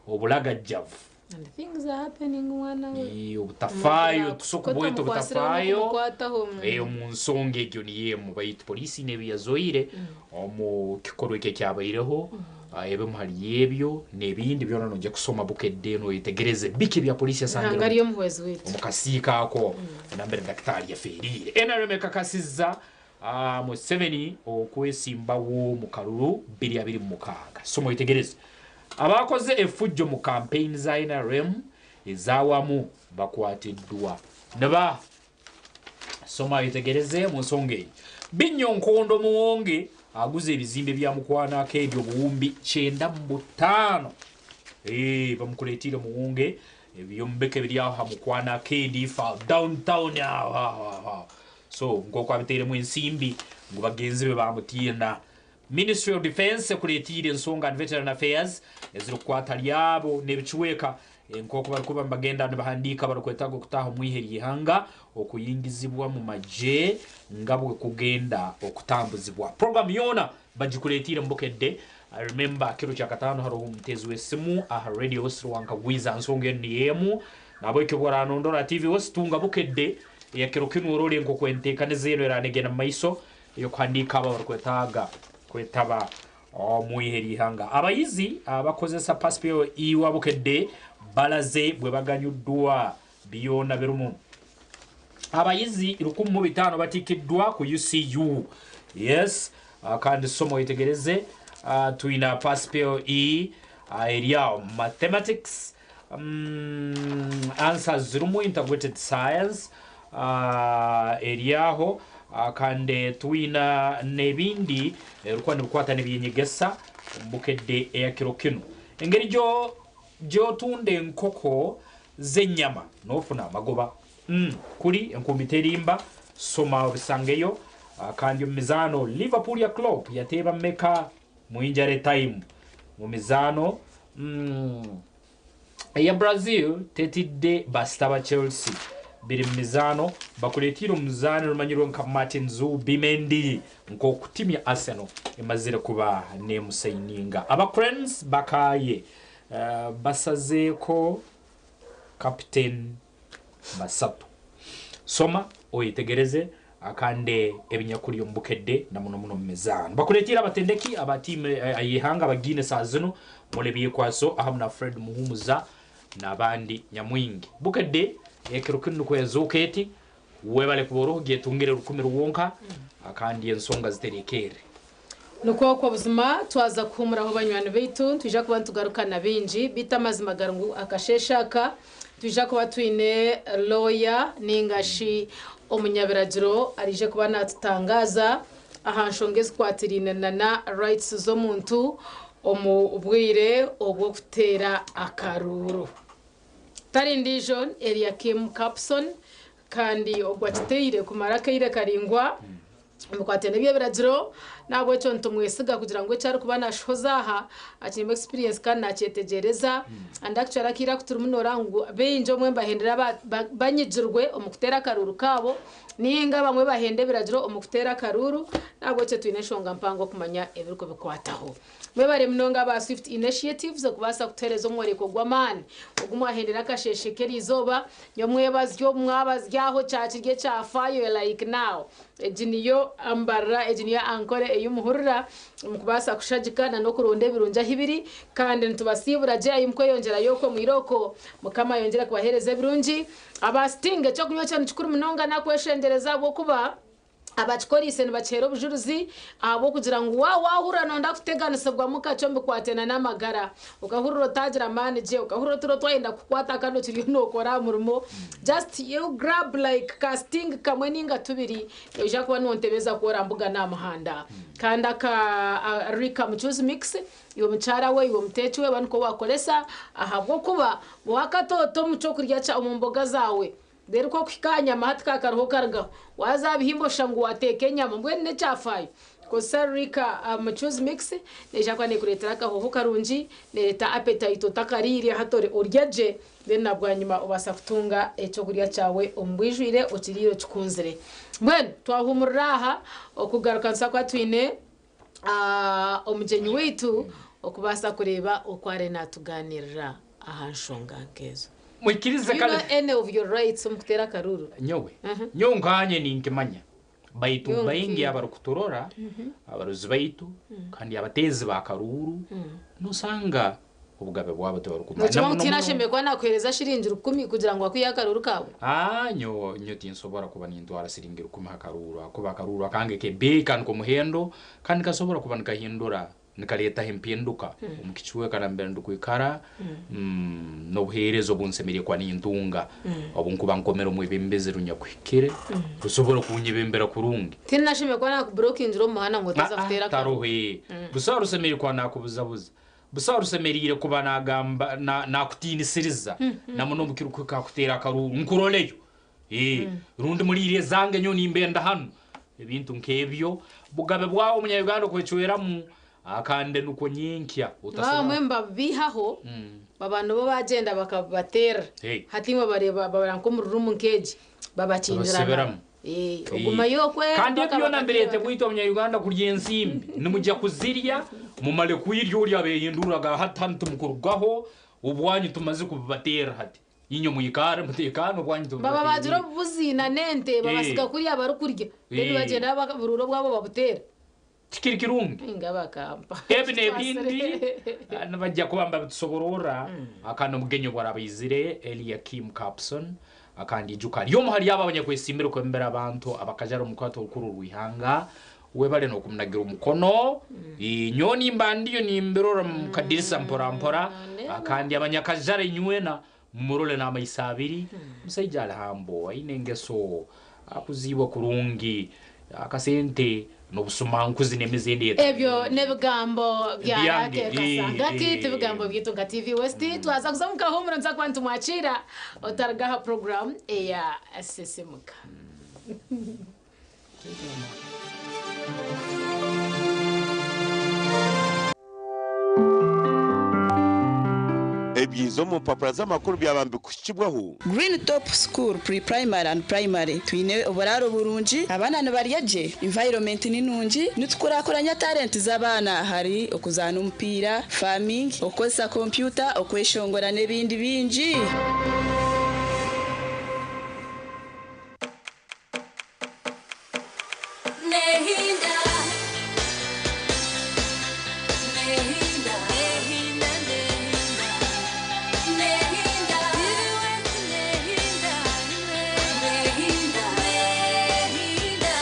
Obulagajjavu. And things are happening mwana we. Ii, Obutafaayo, tuso kubweta Otamukwasireho obutafaayo n'okumukwataho. Eh, omu nsonga egyo niyo emu baitu poliisi haine ebi yazoire omu kikorwa eki ekyabaireho. Ah, ebimu hali ebyo n'ebindi byona noija kusoma Bukedde noyetegereze biki ebya poliisi Ruhanga yasangire ari omuhwezi waitu. omu kasiika ako nambere dakitaali yafeeriire. NRM ekakasizza ah, Museveni okwesimbawo mu kalulu 2026. Soma oyetegereze. Abaakoze effujjo mu kampeyini za nrm ez'awamu bakwatiddwa. Ne ba Soma wetegereze mu nsonga eyo. Binnyo Nkondo Muwonge aguze ebizimbe bya Mukwano Akeedi obuwumbi 95. Eeh, bamukuleetiire Muwonge ebyombeko ebiri aho ha Mukwano Akeedi fa downtown aho aho aho. So nk'oku abitairemu ensimbi ngu bagenzi be bamutiina. Ministry of Defence ekuretiire ensonga and Veteran Affairs ezirikukwata ahari abo n'ebicweka nk'oku barikuba nibagenda nibahandiika abarikwetaaga okutaaha omu ihe ry'eihanga okuyingizibwa omu magye nga bwekugenda okutambuzibwa. Puroguramu yoona bagikuretiire omu Bukedde. Remember kiro kyakataano hariho omuteezi w'esimu aha Radio West Rwankagwiza nsonga enu niyo emu. Nahabwekyo obu oranondora aha TV West tunga Bukedde eya kiro kinu orole nk'oku enteekaniza enu eranegenda omu maiso. ey'okuhandiika abo abarukwetaaga kwetaba omu ihe ly'ihanga. Abayizi abakozesa Paspeo iwa Bukedde balaze bwe baganyuddwa byona birumu. Abayizi 1,500 batikiddwa ku UCU. Yes, kandi soma oyetegereze twina Paspeo E eri aho Mathematics Answers zirimu Integrated Science eri aho kandi twina n'ebindi ebirikuba nibikwata n'eby'enyegesa omu Bukedde eya kiro kinu. Engeri gy'otunda enkoko z'enyama n'ofuna amagoba. Kuri enkumbi terimba, soma obisangeyo. Kandi omu mizaano Liverpool ya Klopp yateeba meka mu injury time. Mu mizaano eya Brazil tetidde basita ba Chelsea biri mu mizaano bakureteire omuzaani orumanyirwe nka Martin Zubimendi nk'oku tiimu ya Arsenal emazire kuba nemusayininga. Aba Cranes bakaaye basazeeko kaputeni basatu. Soma oyetegereze akande ebinyakuri omu Bukedde na muno muno omu mizaano. Bakureteire abatendeki aba tiimu ey'eihanga abagiine saaha zinu Mole Byekwaso ahamu na Fred Muhumuza n'abandi nyamwingi. Bukedde ekiro kinu nikwo yazooka eti, Webale kuba oroho gyetungire rukumi rwonka akandi ensonga ziterekerre. Nikwo okwo buzima twaza kuhuumuraho banywani baitu, nitwija kuba nitugaruka na bingi. Beitu amazima gari ngu akasheeshe aka nitwija kuba twine looya nainga shi omunyabiragiro araije kuba naatutangaaza aha nshonga ezikwatiraine na rights z'omuntu omu bwire obw'okuteera akaruuru. Tari ndiijo ni Eliakim Kapson kandi ogwo akiteire kumara akaire karaingwa. Omukwate n'eby'ebiragiro, n'ahabw'ekyo nitumwesiga kugira ngu eki arikuba naashohoza aha akiinemu experience kandi naakyetegyereza. And actually akaire aku turimu nooreeba ngu baingi obumwe nibahendera banyigirwe omu kuteera akaruuru kaabo nainga abamwe bahenda ebiragiro omu kuteera akaruuru, n'ahabw'ekyo twine enshonga mpango kumanya ebirikubikwataho. Mwebare munonga aba Swift Initiatives okubaasa kutuheereza omworeko gw'amaani ogu mwahendera akasheeshe k'eriizooba. Nyomwebazyo mwabazyaho kyakirya ekyafaayo like now. Egi niyo Mbarara, egi niyo Ankole ei muhurira omu kubaasa kushagika na n'okuronda ebirungi ahu biri. Kandi nitubasiibura gye ahi mukweyongyerayo okwo mwire okwo. Mukama ayongyere kubaheereza ebirungi. Aba Sting, eky'okunywa ekyo nikikuru munonga nakweshengyereza ahabw'okuba abakikoreise nibakiheera obujurizi ahabw'okugira ngu waaba waahurira nooyenda kuteganisibwamu kakye omu bikwataine n'amagara, okahurira otaagira maani gye, okahurira oturo twayenda kukukwata kandi okiriyo nookora aha murimo, just you grab like ka sting kamwe ninga tubiri, noija kuba nontebeza ku orambugana aha muhanda. Kandi aka Rika Mucuuzi Mix, iwe mukyara we, iwe muteeki we, ba nikwo waakoresa ahabw'okuba waakata ota omu ky'okurya kya omu mboga zaawe, reero ku okuhika aha nyama hati ka kariho karugaho. Waaza aha bihimba oshusha ngu waateeka enyama, mbwenu n'ekyafaayo. Kozesa Rika Mucuuzi Mix, neija kuba neekureetera akahooho karungi, neereeta appetite otakariire hati orya gye. Then na bwanyima obaasa kutunga ekyokurya kyawe omu bwijwire okiriire okikunzire. Mbwenu twahuumurira aha, okugaruka nituza kuba twine omugyenyi waitu okubaasa kureeba oku ariyo naatugaaniirira aha nshonga nk'ezo. Mwikirize Do you know kale. any of your rights omu kuteera akaruuru? Nyowe, nyowe nkanye ninkimanya. Baitu Nyowe baingi nkiine. abarikuturora, abarozi baitu, kandi abateezi b'akaruuru, nosanga obugabe bwabo tibarukumanya. Nokimanya Na ngu muno tihaine muno. ashemereire kuba nakuheereza shiringi rukumi kugira ngu akwihe akaruuru kaawe? Aa, nyowe, nyowe tinsobora kuba nintwara siringi rukumi ha karuuru ahakuba akaruuru akange k'ebeeyi kandi k'omuhendo kandi nikasobora kuba nikahindura, nikaleetaho empinduka omu kicweka nambere ndukwikara n'obuheereza obu nsemeriire kuba nintunga obu nkuba nkomere omwebembezi runyakuhikire rusobora kunyebembera kurungi. Tihaine ashemereire kuba nakuburokingira omu muhanda ngu otaza Aa, kuteera akaruuru. taroho ee. Busaho rusemeriire kuba nakubuzabuza. Busaho rusemeriire kuba nagamba, na, nakutiinisiriza na muno obu kirukuhika ha kuteera akaruuru, nkuroleyo. Ee, rundi muliire ezange nyowe nimbenda hanu. Ebintu nk'ebyo. Bugabe bwawe omunya-Uganda okwecweramu akande nukwo nyenkya otasobora. Abamwe nibabiihaho baba nibo bagyenda bakabateera. Hey. Hati imwe bareeba babara nk'omu rurumu nk'egi babakingirana. Babasibiramu. Eh, ogumayo okwe Kandi mpaka ebi byona bakateera mbireete bwaitu abanya-Uganda kurya ensimbi. Nimugya kuzirya mumare kwirya orya abehindurraga hati hanu timukurugaho obwanyu tumaze kububateerra hati. Inywe mwikare mutekane obwanyu Baba bagira tububateerire. obubuzi na n'ente babasiga kuriya barikurya then bagyenda buruura obwabo babuteera. Tikiri kirungi. Ninga bakampa. Ebi n'ebindi nibajja kuba nibabitusobororra akandi omugenyi obu araaba aizire Eliakim Kapson akandi ijuka ari omu hali abo abanyakwesiimire kwebembera abantu abakajara omu rukurato orukuru orw'ihanga webale n'okumunagira omukono. Nyowe nimba ndiyo nimbirora omu kadirisa mpora mpora akandi abanyakajara inywena mumurole n'amaiso abiri. Omusaija ali hambo aine engeso akuziibwe kurungi akasente n'obusumankuzi n'emize endi etali Ebyo mirungi. n'ebigambo bya Ebyange, Rake Kasangaki, ti bigambo byaitu nka TV West. Twaza kuza omu kahuumuro nituza kuba nitumwakiira otaruga aha puroguraamu eya Sisimuka. Ebyiza omu mpapura z'amakuru byaba nibikuhikibwaho. Green Top School Pre-Primary and Primary twine oburaaro burungi, abaana nibarya gye, environment ni nungi, nitukurakuranya talent z'abaana ahari okuzaana omupiira, farming, okukozesa kompyuta, okweshongora n'ebindi bingi. Nehinda, nehinda, nehinda, nehinda, nehinda, nehinda, nehinda.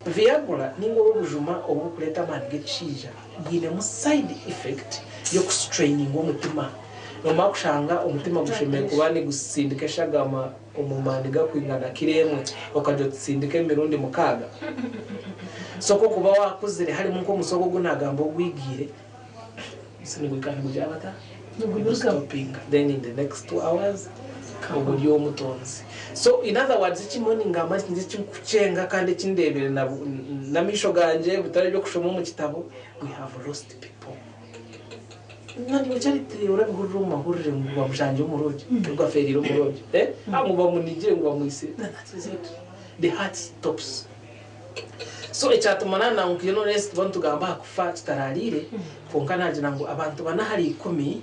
Viagra ninga obujuma oburikureeta amaani g'ekishaija bwinemu side effect y'okustraininga omutima. Nomara kushanga omutima gushemereire kuba nigutsindika eshagama omu maani garikwingana kiro emwe okagira otitsindika emirundi 6. So ku orikuba waakuzire harimu nk'omusi ogu ogu naagamba ogwigiire, niguhika nigugira bata? Nigustopinga then in the next 2 hours obwo ori omutonzi. So in other words eki mbwenu ningamba nti ninza ekinkukyenga kandi eki ndeebire n'amaisho gangye bitari eby'okushoma omu kitabo, we have lost people. Naiwe Charity orabihurira omu mahurire ngu bamushangire omu lodge, ngu afeereire omu lodge, eh? Ngu bamunigire ngu bamwitsire, that is it. The heart stops. So ekyatuma naanangukiire noreeba tuba nitugamba aha kufa kitaraariire, kwonka naagira ngu abantu bana ahari ikumi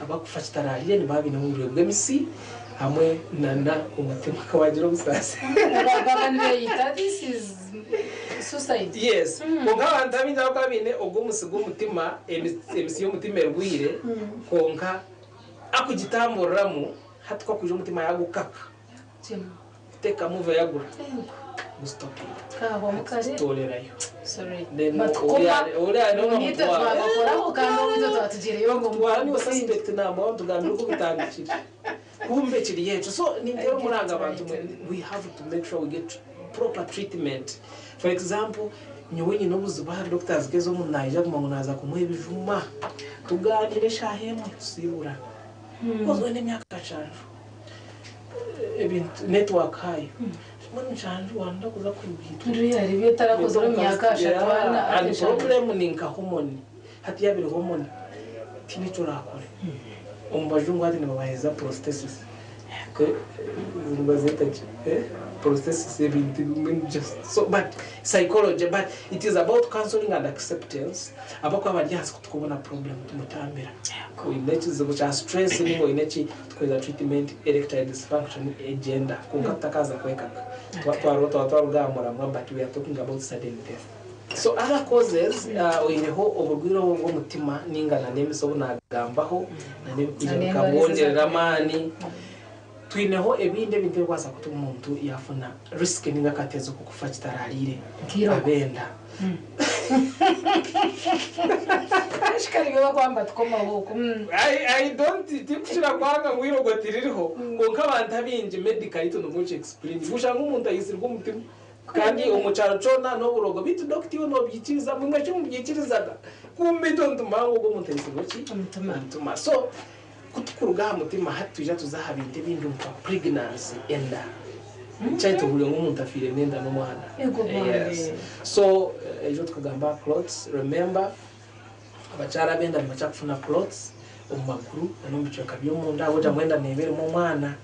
abakufa kitaraariire nibaba baine oburwaire bw'emitsi hamwe nana omutima ka waagira obusaasi. Baba nibeyita this is suicide. Yes, kwonka abantu abaingi abakuba baine ogwo omusi gw'omutima, emitsi y'omutima erwaire, kwonka akugitamburiramu hati ku akwija omutima yaagukaka. Tekamu Viagra gustopinga Kahwamu kare. Tutorerayo. Sorry. Then Batukoma. uriya niwe Nitwe bamutwara. twabakoraho kandi obwo twatugireyo ngo Bamutwara niwe suspect number one tugambire oku bitandikire. Kumbe kiri ekyo. So ninteera omuranga abantu mwe we have to make sure we get proper treatment. For example, nyowe nyine obuzibu ahari doctors keza omuntu naija kuguma ngu naaza kumuha ebijuma. Tugaaniire eshaaha emwe tusiibura. Because oine emyaka 70. Ebintu network hayo. Mbwenu 70 wanda kuza kurugiitwa. Ruriya hariyo etarakozire omu myaka 30 ana And eshatu. problem ni nka hormone. Hati yaaba eri hormone tihaine eki orakore. Omu bajungu hati nibabaheereza prosthesis. Nibazeeta ki? Prosthesis ebintu bimwe just so but psychology but it is about counseling and acceptance. Abakuba bari ahansi kutukubona problem tumutambira. Oine ekizibu kya stress ninga oine ki tukuheereza treatment erectile dysfunction egyenda kwonka tutakaza kwekaka. Twaba twaruga aha muramwa but we are talking about sudden death. So other causes oihireho oburwaire obu obw'omutima ninga na n'emitsi obu naagambaho na n'ebikwija bikabwongyerera amaani. Twineho ebindi ebintu ebirikubaasa kutuma omuntu yaafuna risk ninga akatezo k'okufa kitaraariire Nk'irogo. abenda. Kare bakwamba tukomaho oku. I don't tikukira kwanga ngu irogo tiririho kwonka abantu abaingi medically tinomuki explain kushanga omuntu aisirwe omutima kandi omu kyaro kyona n'oburogo beitu dokita iwe nobyikiriza mwimwe eki mubyikirizaga kumbe itwe nitumanya ngu ogwo omuntu aisirwe ki omutima. So kutukuruga aha mutima hati twija tuza aha bintu ebindi nka pregnancy enda kyahita ohurire ngu omuntu afiire n'enda n'omwana. Ego Yes. bambi. So ejo tukagamba clots. Remember abakyara abenda nibakira kufuna clots omu maguru n'omu bicweka by'omunda ahabw'okugira ngu enda neeba erimu omwana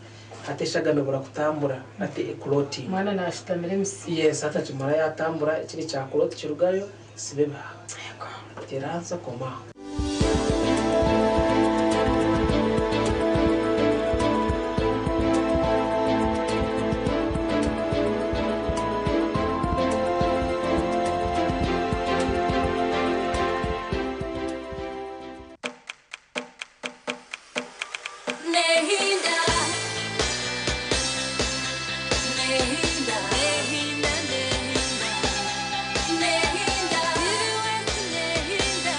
hati eshagama ebura kutambura hati eclotting. Omwana nashutamira emisi. Yes, hati akimara yatambura ekiri kya clot kirugayo siba ebihaha. Teransa koma aho. Nehinda, nehinda, nehinda, nehinda, nehinda, nehinda,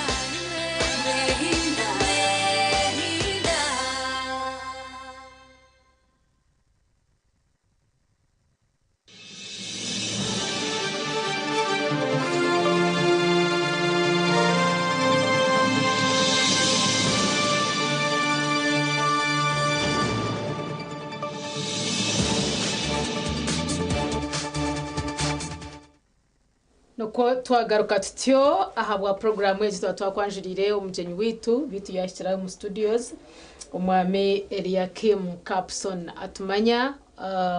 Nikwo twagaruka tutyo ahabwa puroguraamu egi twaba twakwanjuriire omugyenyi waitu beitu yaahikire omu studios omwami Eliakim Kapson Atumanya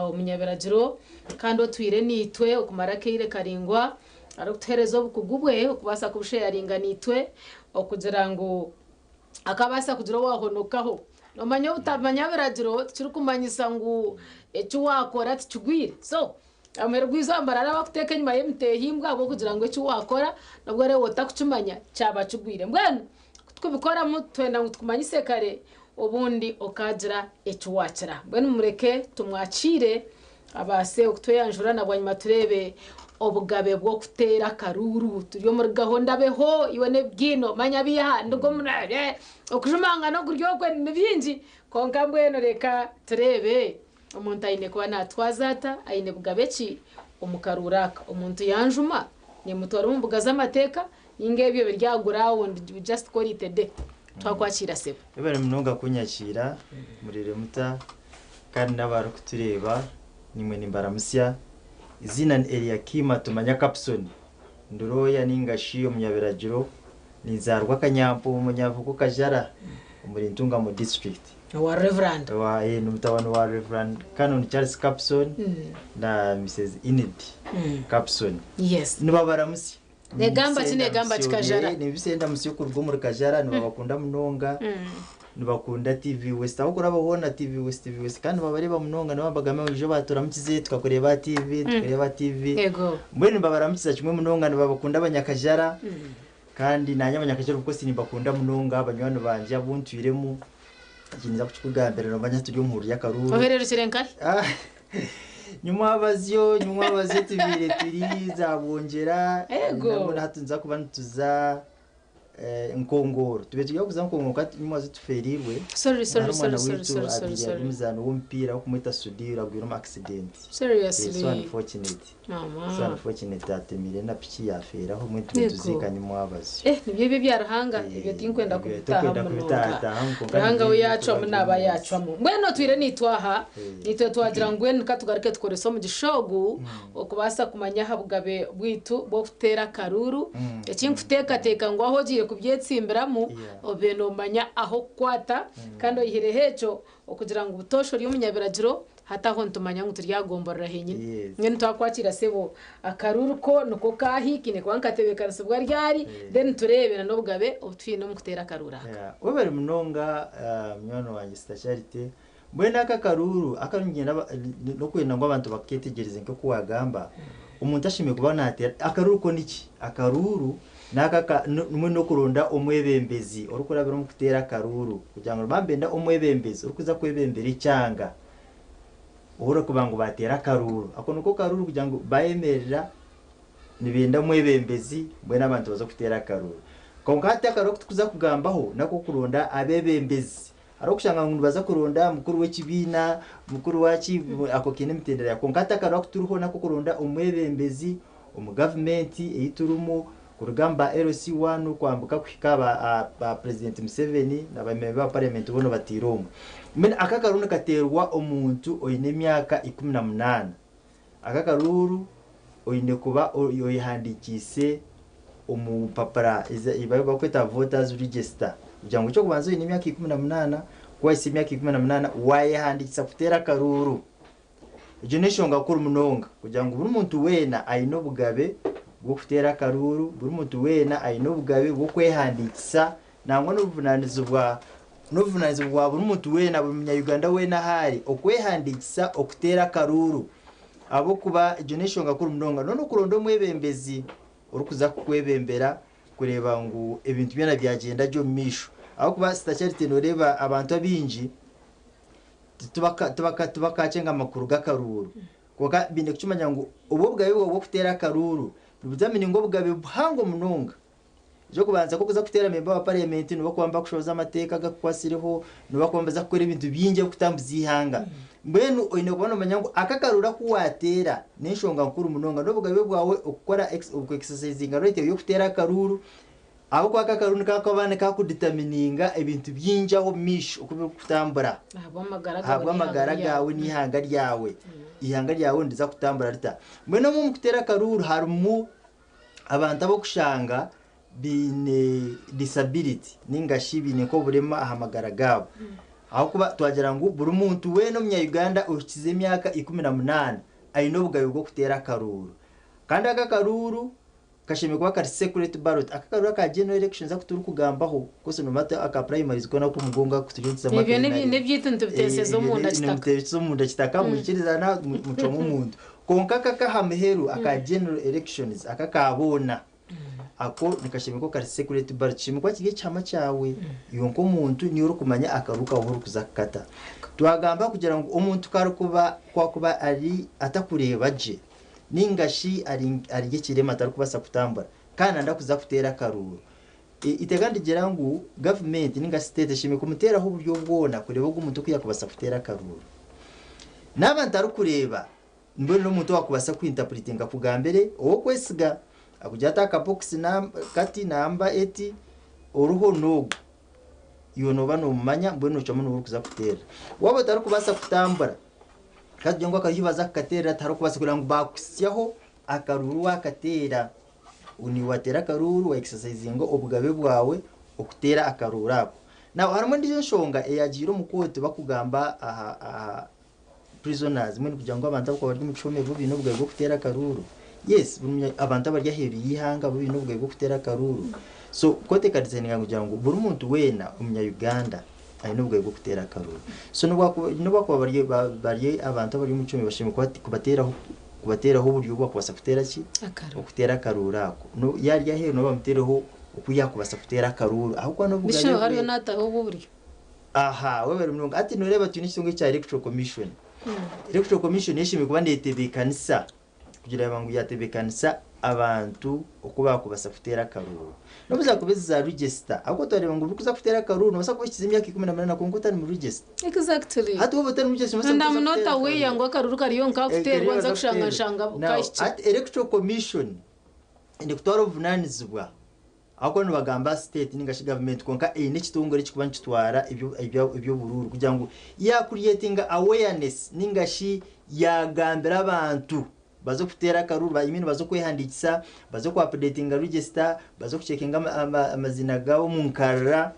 omunyabiragiro kandi otwire naitwe okumara akaire karaingwa arikutuheereza obukugu bwe okubaasa kubusheyaringa naitwe okugira ngu akabaasa kugira owaahonokaho. Noomanya obutamanya biragiro tikirikumanyisa ngu eki waakora tikigwire. So, aha muheru gw'eizooba nibarara bakuteeka enyima y'emiteehimbwa ahabw'okugira ngu eki waakora n'obu oraabe otakukimanya kyaba kigwire. Mbwenu ku tukubikoramu twenda ngu tukumanyise kare obundi okaagira eki waakira. Mbwenu mureke tumwakiire abaase okutweyanjura na bwanyima tureebe obugabe bw'okuteera akaruuru. Turi omuri gahunda beho iwe n'ebigiino manya biiha nduga omu okujumangana okuri okwe ni bingi kwonka mbwenu reka tureebe omuntu aine kuba naatwaza ata, aine bugabe ki omu karuuru aka. Omuntu yanjuma nimutwara omu mbuga z'amateeka ninga ebyo biri aha gurawundi we just call it a day. Twakwakiira sebo. Mwebare munonga kunyakiira, muriire muta? Kandi n'abarikutureeba naimwe nimbaramutsya. Eiziina ni Eliakim Atumanya Kapson. Ndi looya nainga shi omunyabiragiro. Ninzaarwa Kanyampuumu Nyabugo Kajara omuri Ntungamo District. Owa Reverand. Owa, eh, ndi mutabani wa Reverand Canon Charles Kapson na Mrs Enid Kapson. Yes. Nibabaramutsya. Negamba ki negamba ki Kajara? Nibisa endamutsyo kuruga omuri Kajara nibabakunda munonga. Nibakunda TV West ahu okuraba hoona TV West TV West kandi nibabareeba munonga nibaba nibagamba ngu ijo baaturamukize tukakureeba aha TV tukakureeba aha TV. Yego. Mbwenu nibabaramukiza kimwe munonga nibabakunda abanyakajara kandi naanye abanyakajara of course nimbakunda munonga banywani bangye abu ntwiremu eki ninza kukikugambira noomanya turi omu hururu y'akaruuru. Ohererukire nkahi? Nyumwabazyo nyumwabazyo tubaire turi za Bwongyera Ego. nabwo hati nituza kuba nituza Nkongoro. Tubaire turi kuza Nkongoro kwonka nyumwabazyo tufeereirwe. Sorry, sorry, Hariho omwana sorry, sorry, waitu sorry, sorry, abaire ari sorry. omuzaani w'omupiira barikumweta Sudhir agwire omu accident. Seriously? So unfortunate. Mama. So unfortunate atemire na piki yafeeraho mbwenu tube Ego. nituziika nyumwabazyo. Eh, nibyo ebyo ebya Ruhanga, ebyo tinkwenda Ebyo kubitaaha tokwenda munonga. kubitaatahamu kwonka Ruhanga nibyo we ebyo yaacwamu ebikuba naaba biri omu nsi. yaacwamu. Mbwenu otwire naitwe aha, naitwe twagira ngu mbwenu ka tugaruke tukorese omugisha ogu okubaasa kumanya aha bugabe bwaitu bw'okuteera akaruuru. Eki nkuteekateeka ngu ahu ogiire kubyetsimbiramu obe noomanya ah'okukwata kandi oihireho ekyo okugira ngu butoosha ori omunyabiragiro hati aho nitumanya ngu turyagomborora henyine. Mbwenu twakwakiira sebo akaruuru ko niko kaahi, kaine kuba nikatebeekanisibwa ryari then tureebe n'obugabe obu twine omu kuteera akaruuru aka. Webare munonga munywani wangye Sister Charity. Mbwenu aka akaruuru aka niinyenda n'okwenda ngu abantu bakeetegyereze nk'oku waagamba, omuntu ashemereire kuba naateera, akaruuru ko niki? Akaruuru n'aka aka mbwenu n'okuronda omwebembezi orikurabira omu kuteera akaruuru kugira ngu nibaba nibenda omwebembezi orikuza kwebembera ekyanga ou orikuba ngu baateera akaruuru. Ako niko karuuru kugira ngu baayemerera Nibenda omwebembezi, mbwenu abantu baza kuteera akaruuru. Kwonka hati akaruuru aku turikuza kugambaho n'ak'okuronda abeebembezi. Hariho okushanga ngu nibaza kuronda mukuru w'ekibiina, mukuru waaki, ako kaine emitendera yaako. Kwonka hati akaruuru aku turiho n'ak'okuronda omwebembezi omu gavumenti ei turimu, kuruga omu ba LC one kwambuka kuhika aha ba Purezidenti Museveni na ba memba ba parliament boona obateire omwe. Mbwenu aka akaruuru nikateerwa omuntu oine emyaka 18. Aka akaruuru oine kuba oyehandiikiise omu mpapura ezi barikweta voters register kugira ngu eky'okubanza oine emyaka 18, ku wahitsya emyaka 18 waayehandiikisa kuteera akaruuru. Egyo n'enshonga nkuru munonga kugira ngu buri muntu weena aine obugabe bw'okuteera akaruuru, buri muntu weena aine obugabe bw'okwehandiikisa nangwa n'obuvunaanizibwa n'obuvunaanizibwa bwa buri muntu weena, buri munya-Uganda weena ahu ari okwehandiikisa okuteera akaruuru ahabw'okuba egyo n'enshonga nkuru munonga. N'okuronda omwebembezi orikuza kukwebembera kureeba ngu ebintu byona byagyenda gye omu maisho ahabw'okuba Sister Charity nooreeba abantu abaingi tibakakyenga amakuru g'akaruuru kwonka baine kukimanya ngu obu obugabe bwawe bw'okuteera akaruuru nibuza ninga obugabe buhango munonga. Eky'okubanza ku orikuza kuteera memba wa parliament nibakuba nibakushohoza amateeka agakukwasireho, nibakuba nibaza kukora ebintu bingi ebirikutambuza eihanga. Mbwenu oine kuba noomanya ngu aka akaruuru aku waateera n'enshonga nkuru munonga. N'obugabe bwawe okukora oku exercisinga right yawe y'okuteera akaruuru ahabw'okuba aka akaruuru nikakuba nikakuditamininga ebintu bingi aho omu maisho oku birikutambura. Ahabw'amagara gaawe n'eihanga ryawe. Eihanga ryawe niriza kutambura rita? Mbwenu omu kuteera akaruuru harimu. Abantu ab'okushanga biine disability ninga shi biine nk'oburema aha magara gaabo. Ahabw'okuba twagira ngu buri muntu weena omunya-Uganda ohikize emyaka 18 aine obugabe bw'okuteera akaruuru. Kandi aka akaruuru kashemereire kuba kari secret ballot. Aka akaruuru aka general elections aku turikugambaho, course nomanya aka primaries koona ak'omugongo aku turiyo nituzamu Ebyo aka NRM. n'ebyaitu nitubiteeseza omunda kitaka. Nimubiteeseza omunda kitaka, mwikirizana mucwamu omuntu. Kwonka aka ak'aha muheru aka general elections aka aka boona, ako nikashemereire kuba kari secret ballot. Kishemereire kuba kiri ekihama kyawe iwe nk'omuntu niiwe orikumanya akaruuru kaawe ahu orikuza kukata. Twagamba kugira ngu omuntu ku arikuba ku akuba ari atakureeba gye ninga shi ari ari ekirema atarikubaasa kutambura kandi nayenda kuza kuteera akaruuru, eiteeka nirigira ngu gavumenti ninga state eshemereire kumuteeraho oburyo bwona kureeba ogu omuntu oku yaakubaasa kuteera akaruuru. Naaba ntarikureeba, mbwenu n'omuntu owaakubaasa kuinterpretinga akugambire ow'okwesiga akugire ati akabokisi kati namba eti oriho n'ogu. Iwe nooba noomumanya mbwenu noocwamu niiwe orikuza kuteerera. Waaba otarikubaasa kutambura, ka tugire ngu akaruuru ahu baaza kukateerera tiharikubaasa kugira ngu baakuhitsyaho akaruuru waakateera. Niiwe waateera akaruuru wa exercisinga obugabe bwawe okuteera akaruuru ako. Now harimu endiijo enshonga eyaagiire omu kooti bakugamba aha aha prisoners mbwenu kugira ngu abantu abakuba bari omu kihome bo baine obugabe bw'okuteera akaruuru. Yes, buri munya abantu abari aheeru y'eihanga bo baine obugabe bw'okuteera akaruuru. So kooti ekadesigninga kugira ngu buri muntu weena omunya Uganda aine obugabe bw'okuteera akaruuru. So n'obu n'obu bakuba bari bari abantu abari omu kihome bashemereire kubateeraho kubateeraho oburyo obu bakubaasa kuteera ki? Okuteera akaruuru ako. Yaari aheeru nabo bamuteereho oku yaakubaasa kuteera akaruuru ahabw'okuba n'obugabe Bishop hariyo bwe. naataho obwo buryo. Aha, webare munonga. Hati noreeba twine ekitongore kya Electoral Commission. Electoral Commission eshemereire kuba netebeekanisa kugira ngu yatebeekanisa abantu oku baakubasa kuteera akaruuru. N'obu zaakuba ezi za register, ahabw'okuba twareeba ngu orikuza kuteera akaruuru noobaasa kuba ohikize emyaka 18 kwonka otari mu register. Exactly. Hati waaba otari mu register noobaasa And kuza I'm not kuteera aware akaruuru. ngu akaruuru kariyo nkakuteerwa nza kushanga nshanga Now, kahikire. hati Electoral Commission eine kutwara obuvunaanizibwa ahabw'okuba nibagamba state ninga shi gavumenti kwonka eine ekitongore ekirikuba nikitwara eby'oburuuru kugira ngu yaacreatinga awareness ninga shi yaagambira abantu baze kuteera akaruuru, I mean baze kwehandiikisa, baze ku updatinga register, baze kucheckinga amaziina gaabo omu nkarira.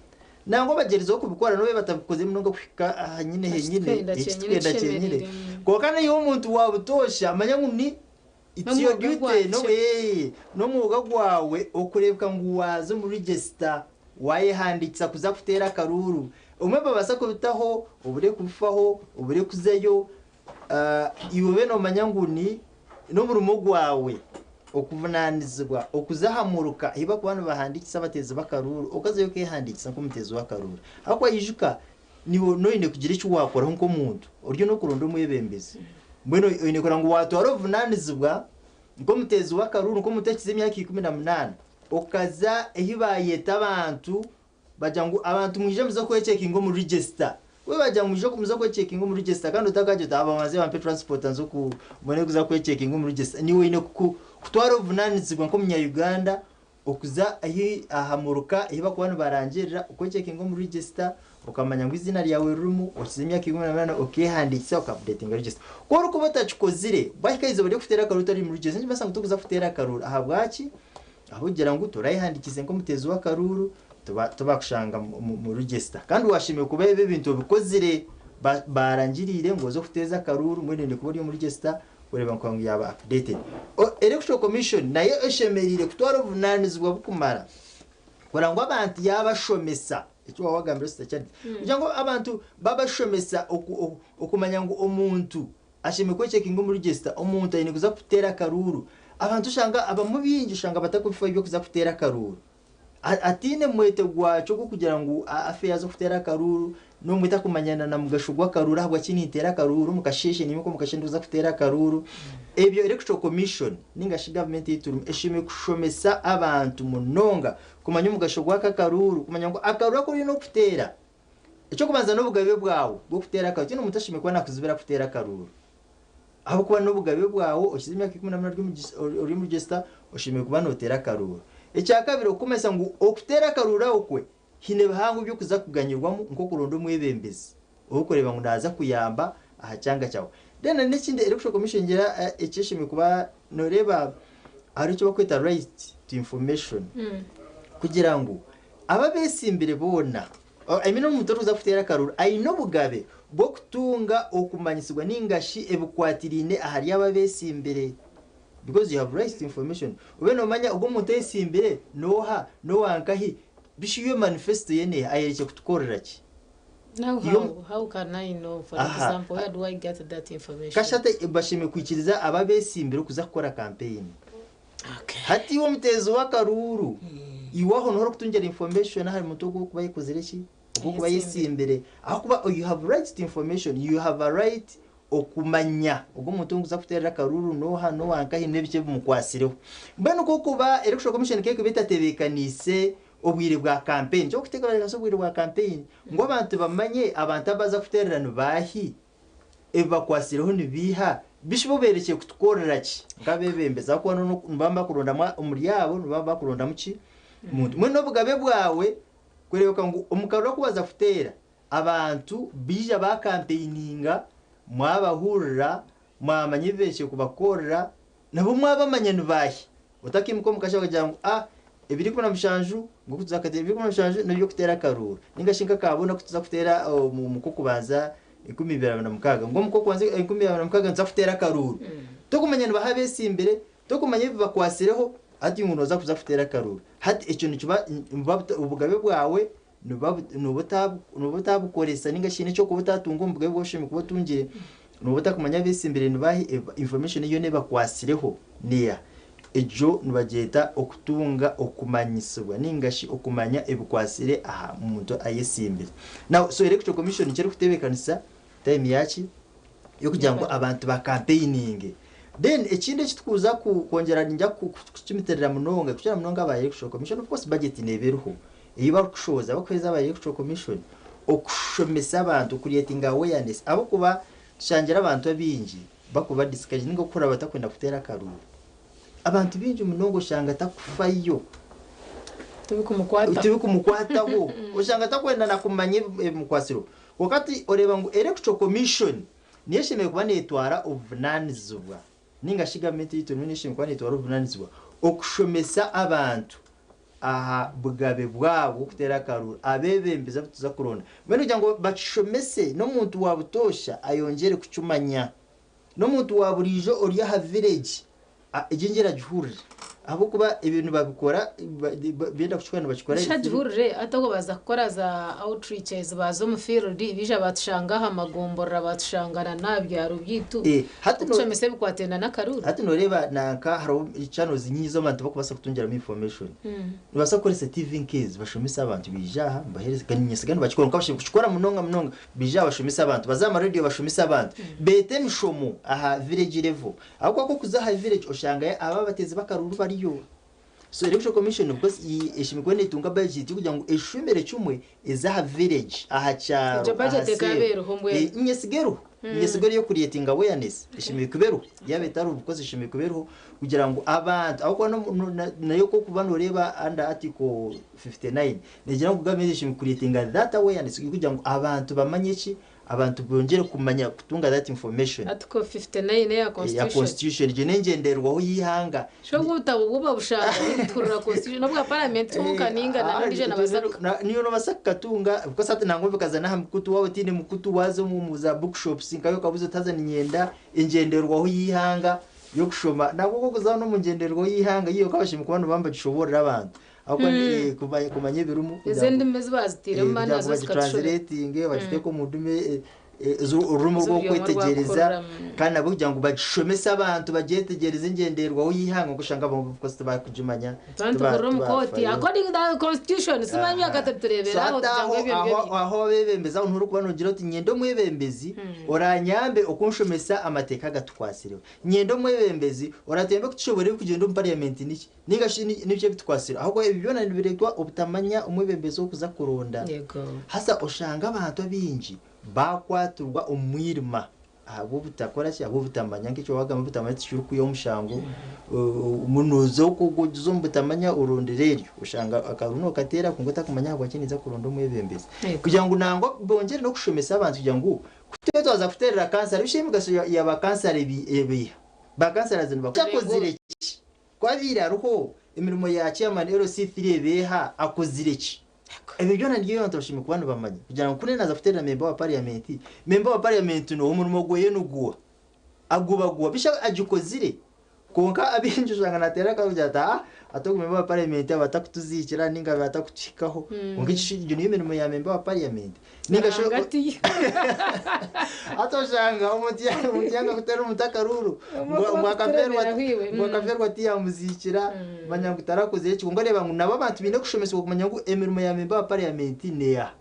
Nangwa bagyerizeho kubikora n'obu batabikoze munonga kuhika aha nyine henyine, Ekitwenda kyenyine ekitwenda kyenyine. kishemereire. Kwonka naiwe omuntu wa butoosha manya ngu ni it's your N'omwoga duty gwakyo. n'omwoga gwawe okureebeka ngu waaza omu register wayehandiikisa kuza kuteera akaruuru. Obumwe babaasa kubitaho, obure kubifaho, obure kuzayo, iwe obe noomanya ngu ni n'omurimo gwawe okuvunaanizibwa okuza aha muruka ahu barikuba nibahandiikisa abateezi b'akaruuru okazayo okeehandiikisa nk'omuteezi w'akaruuru. Ahabw'okuba ijuka niiwe noine kugira eki waakoraho nk'omuntu oriyo n'okuronda omwebembezi. Mbwenu oine kureba ngu waatwara obuvunaanizibwa nk'omuteezi w'akaruuru nk'omuntu ohikize emyaka 18 okaza ahu baayeta abantu bagira ngu abantu mwije muze kwecheckinga omu register. We bagira ngu mwije muze kwecheckinga omu register kandi otakagira oti babanze bampe transport nze mbone kuza kwecheckinga omu register. Niiwe oine kutwara obuvunaanizibwa nk'omunya-Uganda okuza ahi aha muruka ahi bakuba nibarangirira okwecheckinga omu register okamanya ngu eiziina ryawe ririmu, ohikize emyaka 18 okeehandiikisa oka updatinga register. Ku orikuba otakikozire bwahika eizooba ry'okuteera akaruuru otari omu register nikimanyisa ngu torikuza kuteera akaruuru. Ahabwaki? Ahabw'okugira ngu torayehandiikize nk'omuteezi w'akaruuru tibakushanga mu register. Kandi washemereire kuba ebi ebintu obikozire barangiriire ngu oze kuteeza akaruuru mbwenu oine kuba ori omu register kureeba ngu yaaba updated. Electoral Commission nayo eshemereire kutwara obuvunaanizibwa burikumara kureba ngu abantu yaabashomesa eki waaba wagambire Sister Charity kugira ngu abantu babashomesa okumanya ngu omuntu ashemereire kwecheckinga omu register, omuntu aine kuza kuteera akaruuru. Abantu oshanga abamwe baingi oshanga batakubifaho eby'okuza kuteera akaruuru. Ataine mwete gwakyo ogw'okugira ngu afe yaaza kuteera akaruuru n'obumwe takumanya na mugasho gw'akaruuru ahabwaki ninteera akaruuru omu kasheeshe niimuka omu kasheeshe ndikuza kuteera akaruuru. Ebyo Electoral Commission ninga shi gavumenti ei turimu eshemereire kushomesa abantu munonga kumanya omugasho gw'aka akaruuru, kumanya ngu akaruuru aku oriyo n'okuteera eky'okubanza n'obugabe bwawe bw'okuteera akaruuru. Tihaine omuntu ashemereire kuba naakuzibira kuteera akaruuru ahabw'okuba n'obugabe bwawe ohikize emyaka 18 ori omu register oshemereire kuba nooteera akaruuru. Ekyakabiri okumanyisa ngu okuteera akaruuru okwe haine ebihango by'okuza kuganyirwamu nk'okuronda omwebembezi orikureeba ngu naaza kuyamba aha kyanga kyawe. Then n'ekindi Electoral Commission ngira eki eshemereire kuba nooreeba Hariho eki barikweta right to information kugira ngu ababeesimbire boona, I mean omuntu orikuza kuteera akaruuru aine obugabe bw'okutunga okumanyisibwa nainga shi ebikwatiraine ahari abo abeesimbire because you have right to information. Obe noomanya ogu omuntu oyesimbire n'oha, n'owa nkahi, bishi yo manifesto ye neeha, ayerekye kutukorera ki? Now Iyo- how, how can I know for Aha. example where do I get that information? Kashata bashemereire kwikiriza abo abeesimbire kuza kukora kampeyini. Okay. Hati iwe omuteezi w'akaruuru, iwe aho niho orikutungira information ahari muntu ogu orikuba ayekozire ki? Ogu orikuba Ayesimbire. ayesimbire. Ahakuba you have right to information, you have a right okumanya ogu omuntu ou ndikuza kuteerera akaruuru n'oha, n'owa nkahi n'ebiki ebimukwatsireho. Mbwenu ku okuba Electoral Commission nk'erikuba etatebeekaniise obwire bwa kampeyini, ky'okuteekateeka obwire bwa kampeyini ngu abantu bamanye abantu abu baza kuteerera ni baahi, Ebibakwatsireho nibiiha? Bishi bo beerekye kutukorera ki nk'abeebembezi? Ahabw'okuba nibaba nibakurondamu omuri abo nibaba nibakurondamu ki? Omuntu. Mbwenu n'obugabe bwawe kureebeka ngu omu karuru aku baza kuteera, abantu baija baakampeininga, mwabahurira, mwamanya ebi beerekye kubakorera, nabo mwabamanya ni baahi. Otakaimuka omu kasheeshe okagira ngu ah 27 ngu oku tuza kuteera 27 n'eby'okuteera akaruuru ninga shi nk'akaabona oku tuza kuteera omu kw'okubanza 2026 ngu omu kw'okubanza 2026 nituza kuteera akaruuru. Tokumanya nibaha abeesimbire, tokumanya ebi bakwatsireho hati ngu nooza kuza kuteera akaruuru. Hati ekyo nikiba nibuba obugabe bwawe nooba otabukoresa ninga shi haine eki orikuba otatunga omu bugabe bwawe oshemereire kuba otungire, nooba otakumanya abeesimbire nibahi, information yoona ebakwatsireho neeha. Egyo nibagyeta okutunga okumanyisibwa ninga shi okumanya ebikwatsire aha muntu ayesimbire. Now so electoral commission nikyo erikutebeekanisa time yaaki y'okugira ngu abantu ba campaigninge. Then ekindi eki turikuza kwongyera niinyija kukicumitirira munonga, kukira munonga aba electoral commission of course budget neeba eriho ei barikushohoza barikuheereza aba electoral commission okushomesa abantu, creating awareness ahabw'okuba tushangire abantu abaingi Bakuba discouraged ninga okuhurira batakwenda kuteera akaruuru. Abantu baingi munonga oshanga atakufayo. Tibikumukwataho. Tibikumukwataho. Oshanga atakwenda na kumanya ebimukwatsireho. Kwonka hati oreeba ngu Electoral Commission niyo eshemereire kuba neetwara obuvunaanizibwa ninga shi gavumenti yaitu niyo eshemereire kuba neetwara obuvunaanizibwa okushomesa abantu aha bugabe bwabo bw'okuteera akaruuru abeebembezi abu tuza kuronda. Mbwenu kugira ngu bakishomese n'omuntu wa butoosha ayongyere kukimanya. N'omuntu wa buriijo ori aha village egyo engyeri agihurire ahabw'okuba ebyo nibabikora benda kukikora nibakikora. Shi agihurire ata obwo baza kukora za outreaches baza omu field baija batushanga aha magomborora batushanga na n'aha byaro byaitu okutushomesa ebikwataine n'akaruuru. Hati noreeba nanka hariho channels nyingi ezi abantu barikubaasa kutungiramu information. Nibabaasa kukoresa TV nk'ezi bashomese abantu baije aha nibaheereza kandi niinyesiga nibakikora kwonka bashemereire kukikora munonga munonga baije aha bashomese abantu baze aha marediyo bashomese abantu beete emishomo aha village level ahabw'okuba ku orikuza aha village oshangayo abo abateezi b'akaruuru bariyo. So electoral commission because eshemereire kuba neetunga budget y'okugira ngu eshomere kimwe eze aha village aha kyaro Egyo aha budget ekaba cell. eriho mbwenu. Niinyesiga eriho. Niinyesiga eriyo creating awareness eshemereire kuba eriho yaaba etariho because eshemereire kuba eriho kugira ngu abantu ahabw'okuba no- no- nayo ku orikuba nooreeba under article 59 neegira ngu gavumenti eshemereire ku creatinga that awareness kugira ngu abantu bamanye ki abantu bongyere kumanya kutunga that information Article 59 eya eya constitution. constitution egyo n'engyendererwaho y'eihanga. Shi obwo obutabo bwo babushanga nituhurira constitution n'obwa parliament honka ninga na n'ondijo nabaasa kuka. Niiwe nobaasa kukatunga because hati nangwa bikaza n'aha mukutu waaba otaine mukutu waaza omu za bookshops nkayo okabuuza oti haza niinyenda engyendererwaho y'eihanga y'okushoma nangwa ku orikuza n'omu ngyendererwaho y'eihanga yo yoka bashemereire kuba nibaba nibagishoboorora abantu ahabw'okuba kumanya ebirimu Ezo endimi ezi baazitairemu kugira mani ngu nazo zikatushobera. bagitranslatinge bagiteeke omu ndimi orurimi Ezi buri omwe orw'okwetegyereza arwakuhuriramu. kandi nabwo kugira ngu bagishomese abantu bagyetegereze engyendererwaho y'eihanga kwonka oshanga abamwe of course tibakugimanya Abantu tuhurira omu kooti tibafayo. according to the constitution simanyi Aha. akatatureebera So aho hati tugira ngu aho ebyo aho nibyo bi. aho abeebembezi aho niho orikuba noogira oti nyenda omwebembezi oraanyambe okunshomesa amateeka agatukwatsireho. Nyenda omwebembezi oratuyambe kutushoboorora ebirikugyenda omu parliament niki ninga shi nibiki ebitukwatsire ahabw'okuba ebi byona nibireetwa obutamanya omwebembezi ow'okuza kuronda. Yego. Haza oshanga abantu abaingi baakwatirwa omu mwirima ahabw'obutakora ki, ahabw'obutamanya nk'eki waagamba obutamanya tikirikwihaho omushango, nooza oguza omu butamanya orondera eryo oshanga akaruuru nookateera kwonka otakumanya ahabwaki ninza kuronda omwebembezi. Kugira ngu nangwa bongyere n'okushomesa abantu kugira ngu ku turiyo twaza kuteerera kansara bishi emigasho ya baakansara eba eiha? Baakansarazi nibakora ki? Akozire ki? Ku Ku abaire ariho emirimo ya chairman LC3 ebeeha akozire ki? Ebyo byona nibyo abantu bashemereire kuba nibamanya kugira ngu kuri naaza kuteerera memba wa parliament, memba wa parliament n'oha omurimo gweye niguha? Agubaguha bisha agikozire kwonka abaingi oshanga naateera akaruuru kugira ati aa hati ogu memba wa parliament aba atakutuziikira ninga aba atakutuhikaho kwonka egyo niyo mirimo ya memba wa parliament. Ninga shi Ruhanga atiyo. Hati oshanga omuntu ya- omuntu yanga kuteera omuntu akaruuru Omwe ngu kuba ngu akafeerwa kuturemera iwe. ngu akafeerwa tiyamuziikira manya ngu tarakozire eki kwonka oreeba ngu nabo abantu baine kushomesibwa kumanya ngu emirimo ya memba wa parliament neeha.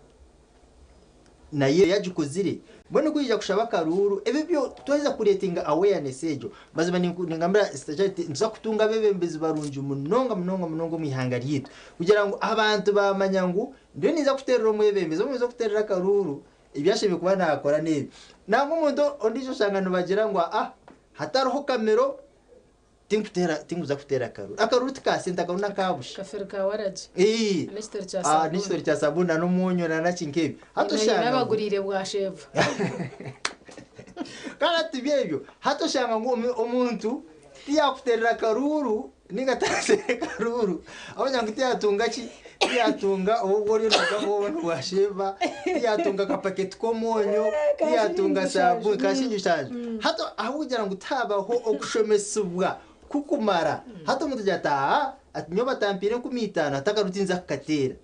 Nayo yagikozire mbwenu kwija kushaba akaruuru ebyo byo twaheza kuretinga awareness egyo mazima ningambira Sister Charity nituza kutunga abebembezi barungi munonga munonga munonga omu ihanga ryaitu kugira ngu abantu bamanya ngu ndiyo ninza kuterera omwebembezi omwebembezi okuterera akaruuru ebyashemereire kuba nakora nebi nangwa omuntu ondijo oshanga nibagira ngu ah hatariho kamero Tinkuteera tinkuza kuteera akaruru. Akaruru ti ka sente akaruru n'aka busha. Kaferi ka waragi. Eeh. N'ekitori kya Ah, sabuuni. n'ekitori kya sabuuni na n'omwonyo na naki nk'ebyo. Hati Nyina oshanga ngu abaguriire bwasheeva. Kandi hati byebyo, hati oshanga ngu omu- omuntu tiyakuteerera akaruru ninga tarateera akaruru ahabw'okugira ngu tiyatunga ki, tiyatunga obu oriyo nooza kubona bwasheeva, tiyatunga akapaketi k'omwonyo, tiyatunga sabuuni, ka shiringi mushanju. Hati ahabw'okugira ngu tihabaho okushomesibwa kukumara, hati omuntu agira ati aa ati nyowe batampiire 5000 hati akaruru tinza kukateera.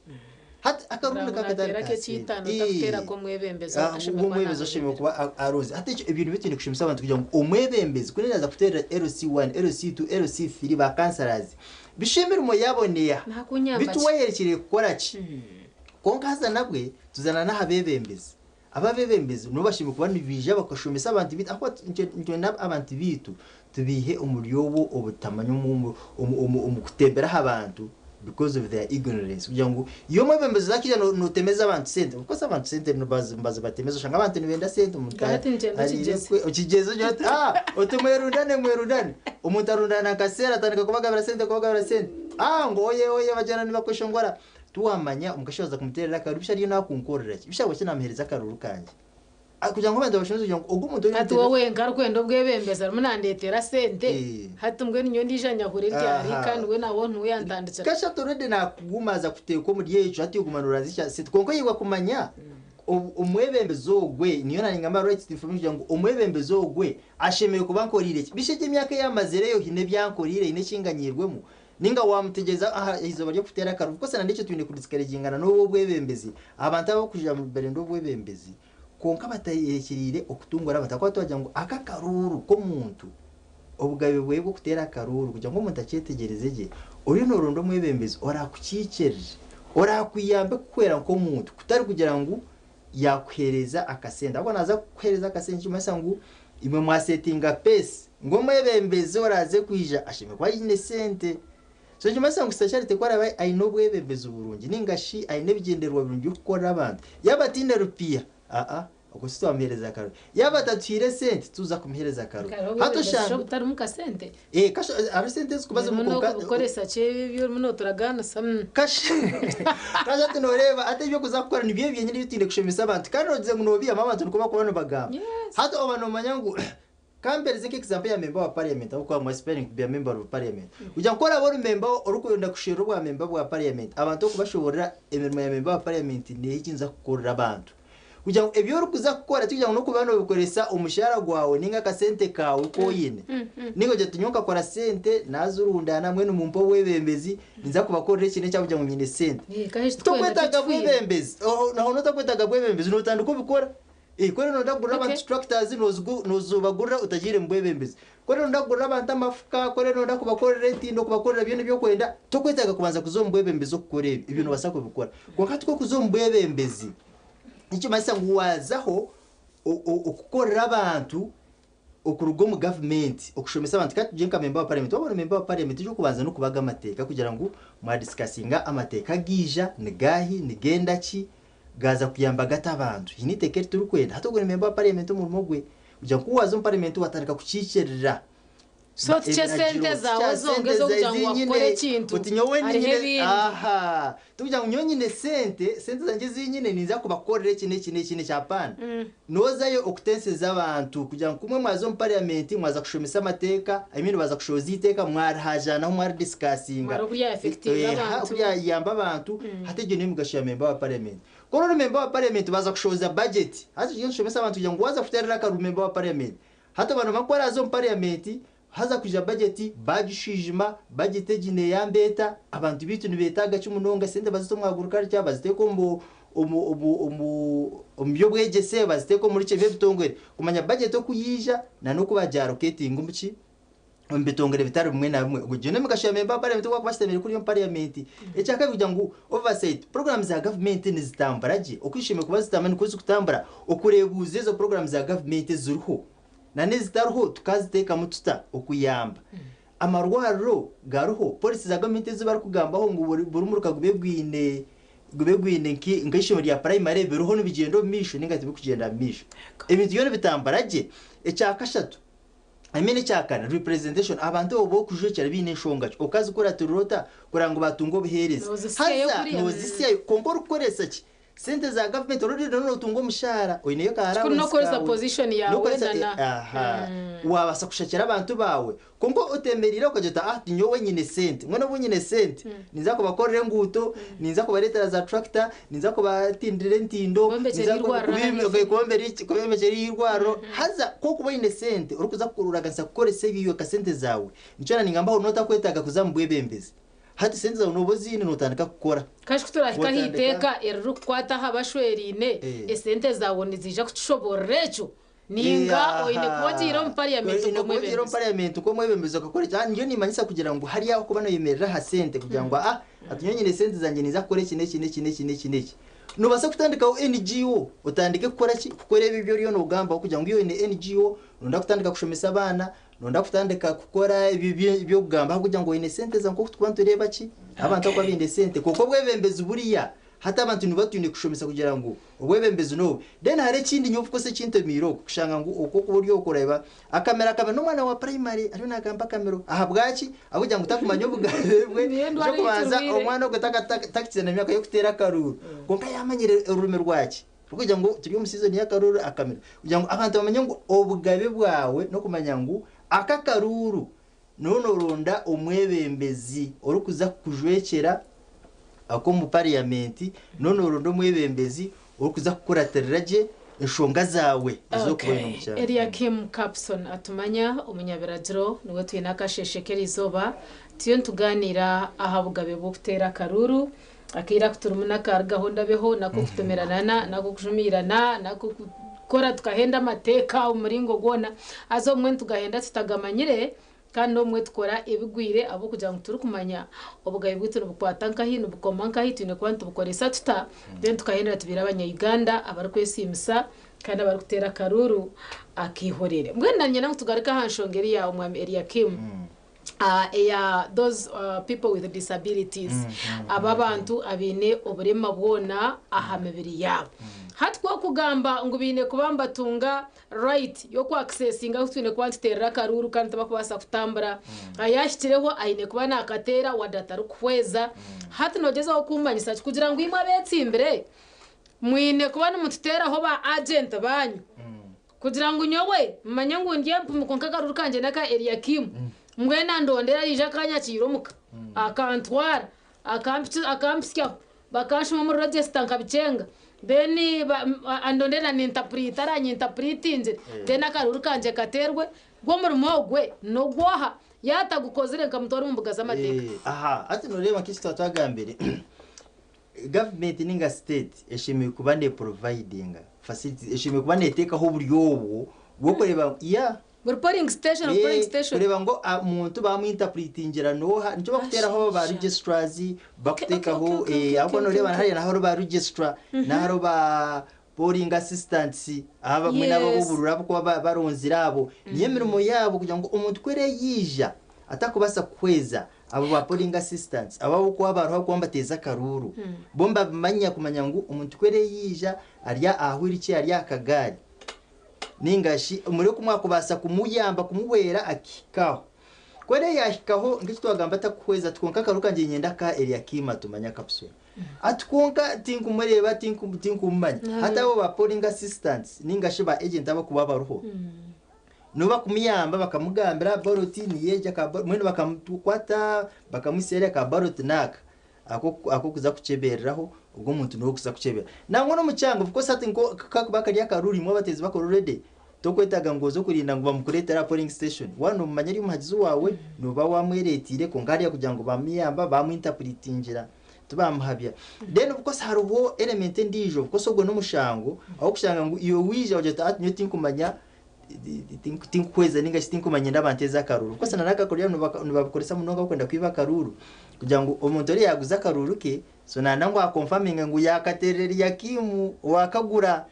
Hati akaruru Ngu nikakatari naateera ka sente. ak'eky'eitaano otakuteera ak'omwebembezi Ah, ashemereire kuba omwebembezi oshemereire naakureebera. kuba aroze. Hati ekyo ebyo nibyo twine kushomesa abantu kugira ngu omwebembezi ku yaaza kuteerera LC1, LC2, LC3 ba councillors, Bisha emirimo yaabo neeha? Naakunyamba Bitu ki? wayerekire kukora ki? Kwonka haza nabwe tuzana n'aha beebembezi. Aba abeebembezi nibo bashemereire kuba nibaija bakashomesa abantu baitu ahakuba nitwenda abantu baitu tubaihe omuri obwo obutamanya omu kutembera aha bantu because of their ignorance kugira ngu iwe omwebembezi ozakiija notemeza abantu sente of course abantu sente nibazibatemeza oshanga abantu nibenda sente omuntu Nka hati nikyenda ariire okigyezo. kwe okigyezo ogira oti ah oti mwerundane mwerundane Omuntu arundana akaseera atandika kubagabira sente kubagabira sente. Ah ngu oye oye bagyenda nibakweshongora. Tiwamanya omukazi waaza kumuteerera akaruru bisha ariyo naakunkorera ki? Bisha ahabwaki naamuheereza akaruru kangye? Ah kugira ngu abantu bashomese kugira ngu ogu omuntu Hati orikumuteerera we wenka arikwenda obwebembezi arimu nandeetera sente, hati mbwenu nyowe ndiija nyahure ryari Aha. kandi we nawe niwe yantandikira. Kasha already naakuguma aza kuteeka omuri ekyo hati oguma nooranzya ekya sente kwonka oyewa kumanya Omwebembezi ogwe, niyo nangamba right to information kugira ngu omwebembezi ogwe ashemereire kuba ankoriire ki? Bishi egi emyaka ei amazireyo haine ebi ankoriire, haine eki nganyiirwemu? Ninga waamutegyereza aha izooba ry'okuteera akaruru? Of course na n'ekyo twine kudiscouragingana n'obu obwebembezi, abantu abarikugira ngu nibarenda obwebembezi kwonka batayerekyereire okutungura abantu ahakuba twagira ngu aka akaruuru k'omuntu, obugabe bwe bw'okuteera akaruuru kugira ngu omuntu akyetegyereze gye, oriyo nooronda omwebembezi oraakukiikirire, oraakuyambe kukuhwera nk'omuntu kutari kugira ngu yaakuheereza akasente. Ahabw'okuba naaza kukuheereza akasente nikimanyisa ngu imwe mwasetinga pace ngu omwebembezi oraaze kwija ashemereire kuba aine sente. So nikimanyisa ngu Sister ku araabe aine obwebembezi burungi ninga shi aine ebigyendererwa birungi by'okukorera abantu, yaaba ataine rupiiha, aa Okwo si twamuheereza akaruru. Yaaba atatuhaire esente, tituza kumuheereza akaruru. Hariho Hati obwebembezi shi oshanga. obutarimu kasente? Eh, kasha hariho esente ezirikuba zirimu Orimu kwonka. n'okubikoresa ki ebi ebi orimu nooturagaanisa? Kasha kasha hati nooreeba hati eby'okuza kukora nibyo ebi byenyini ebi twine kushomesa abantu. Kandi noogize ngu noobiihamu abantu nikwo barikuba nibagamba. Hati oba noomanya ngu Ka mpereze nka example ya member wa parliament ahabw'okuba am aspiring to be a member of parliament. Kugira ngu ku oraabe ori member orikwenda kusherura obwa member bwa parliament, abantu okubashoboorora emirimo ya member wa parliament neeha eki nza kukorera abantu. Kugira ngu ebi orikuza kukora tikugira ngu n'okuba noobikoresa omushaara gwawe ninga akasente kaawe ku oine. Ninga ogira oti nyowe nkakora sente naazirundaana mbwenu mumpe obwebembezi ninza kubakorera eki n'eki ahabw'okugira ngu nyine sente. Tokwetaaga bwebembezi, aho n'otakwetaaga bwebembezi nootandika obikora. Ku oriyo nooyenda kugurira abantu tractors noozibagurira otagiire mu bwebembezi. Ku oriyo nooyenda kugurira abantu amafuka, ku oriyo nooyenda kubakorera entindo, kubakorera byona ebi orikwenda, tokwetaaga kubanza kuza omu bwebembezi okukora ebyo. Ebyo noobaasa kubikora. Kwonka hati ku orikuza omu bwebembezi, nikimanyisa ngu waazaho okukorera abantu okuruga omu gavumenti, okushomesa abantu. Ka tugire nka memba wa parliament, waaba ori memba wa parliament eky'okubanza n'okubaga amateeka kugira ngu mwadisikasinga amateeka agaija ni gaahi, nigenda ki, Gaaza kuyamba gata abantu? Haine eiteeka eri turikwenda. Hati ogwo ni memba wa parliament omurimo gwe. Kugira ngu ku waaza omu parliament watandika kukiikirira So tikye sente zaawe zonka ez'okugira ngu wakukora ekintu, oti nyowe hariho nyine ebindi. Aha, tikugira ngu nyowe nyine sente, sente zangye ezinyine ninza kubakorera eki n'eki n'eki n'eki, apaana. Noozayo okutenseza abantu kugira ngu kumwe mwaza omu parliament mwaza kushomesa amateeka, I mean baza kushohoza eiteeka mwarihajanaho mwaridiscussinga. Mwari okurya affectinga abantu. Kuryayamba abantu, hati egyo niyo migasho ya member wa parliament. Ku ori member wa parliament baza kushohoza budget, haza turiyo nitushomesa abantu kugira ngu waaza kuteerera akaruru member wa parliament, hati abantu ku baraaze omu parliament, haza kwija budget bagishwijuma, budget egi neeyamba eta, abantu beitu nibeetaaga ki munonga, sente bazite omu agriculture, baziteeke omu omu omu omu omu by'obwegyese, baziteeke omuri ki eby'ebitongore, kumanya budget oku yaija na n'oku bagiallocatinga omu ki omu bitongore bitari bimwe na bimwe. Egyo n'emigasho ya member wa parliament ou waakuba ashemereire kuriya omu parliament. Ekyakabiri kugira ngu oversight, programme za gavumenti nizitambura gye, oku zishemereire kuba zitambura nikwo zirikutambura, okureebuuza ezo programme za gavumenti eziriho na n'ezitariho tukaziteekamu tuta okuyamba. Amarwariro gariho, policy za gavumenti ezi barikugambaho ngu buri buri muruka gube gwine gube gwine nk'eishomero rya primary biriho nibigyenda omu maisho ninga tibirikugyenda mu maisho. Ebintu byona nibitambura gye. Ekyakashatu, I mean ekyakana, representation, abantu abo b'okujwekyera baine enshonga ki? Okazikuratirira ota kureba ngu batunga obuheereza? Noozisyayo Haza kuriya. noozisyayo kwonka orikukoresa ki? Sente za gavumenti already noba notunga omushaara, oineyo ka Kikuru allowance n'okukoresa kaawe. position yaawe N'okukoresa na na. aha, waabaasa kushakira abantu baawe. Kwonka otemereire okagira oti ah nyowe nyine sente, mbwenu obu nyine sente, ninza kubakorera enguuto, ninza kubareetera za tractor, ninza kubatindira entindo, Kubombekyera ninza eirwariro hariya. kubombekyera eirwariro. Haza ku orikuba oine sente, orikuza kuraganisa kukoresa ebyo iwe kasente zaawe, nikyo na ningamba aho nootakwetaaga kuza omu bwebembezi. Hati sente zaawe nooba oziine nootandika kukora. Kashi ku turahika aha Otandika. iteeka eririkukwata aha bashweraine, esente zaawe niziija kukishoboorora ekyo? Ninga oine kuba ogiire omu parliament Oine kuba ogiire omu nk'omwebembezi? parliament nk'omwebembezi okakora ekyo. Nyowe nimanyisa kugira ngu hariya ahu okuba noyemerera aha sente kugira ngu ah hati nyowe nyine sente zangye ninza kukora eki n'eki n'eki n'eki n'eki n'eki. Noobaasa kutandikaho NGO otandike kukora ki? Kukora ebyo ebi oriyo noogambaho kugira ngu iwe oine NGO, nooyenda kutandika kushomesa abaana, Noyenda kutandika kukora ebi eby'okugamba ahabw'okugira ngu oine sente za nk'oku turikuba nitureeba ki abantu abakuba baine sente kwonka obwebembezi buriya hati abantu nibo twine kushomesa kugira ngu obwebembezi n'obu. Then hariho ekindi nyowe of course ekintomiire oku kushanga ngu oku okuba ori okwo oreeba akamero akamero n'omwana wa primary ariyo naagamba akamero ahabwaki? Ahabw'okugira ngu takumanya obugabe bwe Niyo endwara eky'okubanza ei turwaire. omwana ogwo takikirize na myaka y'okuteera akaruuru kwonka yaamanyire orurimi rwaki? Kugira ngu turi omu season y'akaruuru akamiro kugira ngu abantu bamanye ngu obugabe bwawe n'okumanya ngu aka akaruuru noba noronda omwebembezi orikuza kukujwekyera ak'omu parliament noba noronda omwebembezi orikuza kukuratirira gye enshonga zaawe ez'okuba oine omu kyaro. Eliakim Capson Atumanya omunyabiragiro niwe twine akasheeshe k'erizooba turiyo nitugaaniira aha bugabe bw'okuteera akaruuru. Akaire aku turimu n'akarugaho ndabeho, n'ak'okutomerana, n'ak'okujumiirana, n'ak'okukora tukahenda amateeka omu muringo gwona. Haza obumwe nitugahenda tutagamanyire kandi obumwe tukora ebigwire ahabw'okugira ngu titurikumanya obugabe bwaitu nibukwata nkahi, nibukoma nkahi, twine kuba nitubukoresa tuta, then tukahendera tubaire Abanya-Uganda abarikwesiimisa kandi abarikuteera akaruuru ak'eihorere. Mbwenu nanyenda ngu tugaruke aha nshonga eri ya Omwami Eliakim. Eya those people with disabilities, abo abantu abaine oburema bwona aha mibiri yaabo. Hati ku orikugamba ngu baine kuba nibatunga right y'oku accessinga ahu twine kuba nituteerera akaruuru kandi tibarikubaasa kutambura, yaahikireho aine kuba naakateera wadde atarikuhweza. Hati noogyezaho kummanyisa ki? Kugira ngu imwe abeetsimbire mwine kuba nimututeeraho ba agent baanyu Kugira ngu nyowe mmanye ngu ndi empumi kwonka akaruru kangye n'aka Eliyakimu, mbwenu andondere aije akanyakiira omuka, akantwara, akampitsyaho, bakanshuma omuri register nkabikyenga, then andondere na n'interpreter aranyintapuritingire, then akaruru kangye kateerwe, gwo omurimo ogwe n'ogw'oha? Yaatagukozire nkamutwara omu mbuga z'amateeka. Aha hati noreeba nk'eki twaba twagambire. Gavumenti ninga state eshemereire kuba ne providinga facilities, eshemereire kuba neteekaho oburyo obwo bw'okureeba ngu yeah. Buri polling station, polling station. Kureeba ngu omuntu bamu interpretingira nooha, nikyo bakuteeraho ba registrars, bakuteekaho ahabw'okuba noreeba hariya naho hariho ba registrar, naho hariho ba polling assistants, aba mbwenu abo ab'obururu abarikuba baronzire abo, niyo emirimo yaabo kugira ngu omuntu ku yaija atakubaasa kuhweza, Abo ba polling assistants abo abarikuba bariho abarikuba nibateeza akaruuru bo nibabimanya kumanya ngu omuntu ku yaija ari aha wheelchair ari aha kagaari ninga shi omuri oku mwakubaasa kumuyamba kumuhwera akahika aho. Kwere yahikaho nk'eki twagamba atakuhweza twonka akaruuru kangye niinyenda ka Eliakim tumanye akabusura. Ati kwonka tinkumureeba tinkumumanya. Hati abo ba polling assistants ninga shi ba agent abakuba baruho nibo bakumuyamba bakamugambira ballot niyo egi aka mbwenu bakamukwata bakamuhitsya hariya ka ballot naaka akokuza kukyebereraho ogwo omuntu niwe orikuza kukyebera. Nangwa n'omukyanga of course hati nko kakuba kari akaruuru imwe abateezi bakora already Tokwetaaga ngu oze kurinda ngu bamukureetere aha polling station. Waaba nomumanya ari omuhagizi waawe, nooba waamwereeteire kwonka hariya kugira ngu baamuyamba, baamuinterpretingira, tibaamuhabya. Then of course hariho element endiijo, of course ogwo n'omushango ahu orikushanga ngu iwe waija wagira oti hati nyowe tinkumanya, tinkuhweza ninga shi tinkumanya ndaba nteeze akaruuru. Of course na n'akakoryo nibabukoresa munonga barikwenda kwiba akaruuru kugira ngu omuntu oriya yaaguza akaruuru ke, So nanda ngu akonfaminge ngu yakaterera Eliakimu owakagura.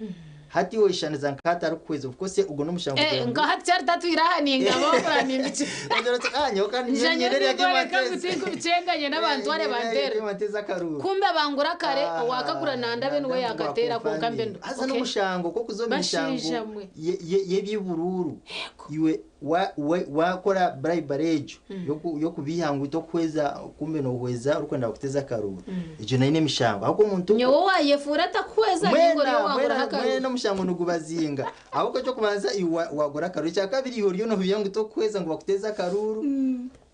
Hati oyeshaniza nka atarikuhweza of course ogwo nomushango Eh, kugira ngu nka hati kyari tatwire aha ningaba okura nimbiki. Ogira oti ah nyowe kandi Nija nyowe nyine nyowe Eliakimu ningoreka ngu anteze. tinkubicenganye n'abantware Eh, nyine bantere. Eliakimu anteze akaruru. Kumbe bangura kare Ah, owakagura nanda be niwe nanda ngu yakatera kwonka mbe akonfaminge. ndo. Haza Okay. n'omushango kokuza omu mishango Bashaija mwe. y'eby'eburuuru iwe wakora bribery egyo y'okubiiha ngu tokuhweza kumbe nohweza orikwenda bakuteze akaruuru egyo nayo n'emishango ahabw'okuba omuntu Nyowe owayefuura atakuhweza ninga ori owanguraho akaruuru. Mwena omushango nigubazinga ahabw'okuba eky'okubanza iwe wagura akaruuru ekyakabiri iwe oriyo nobiiha ngu tokuhweza ngu bakuteze akaruuru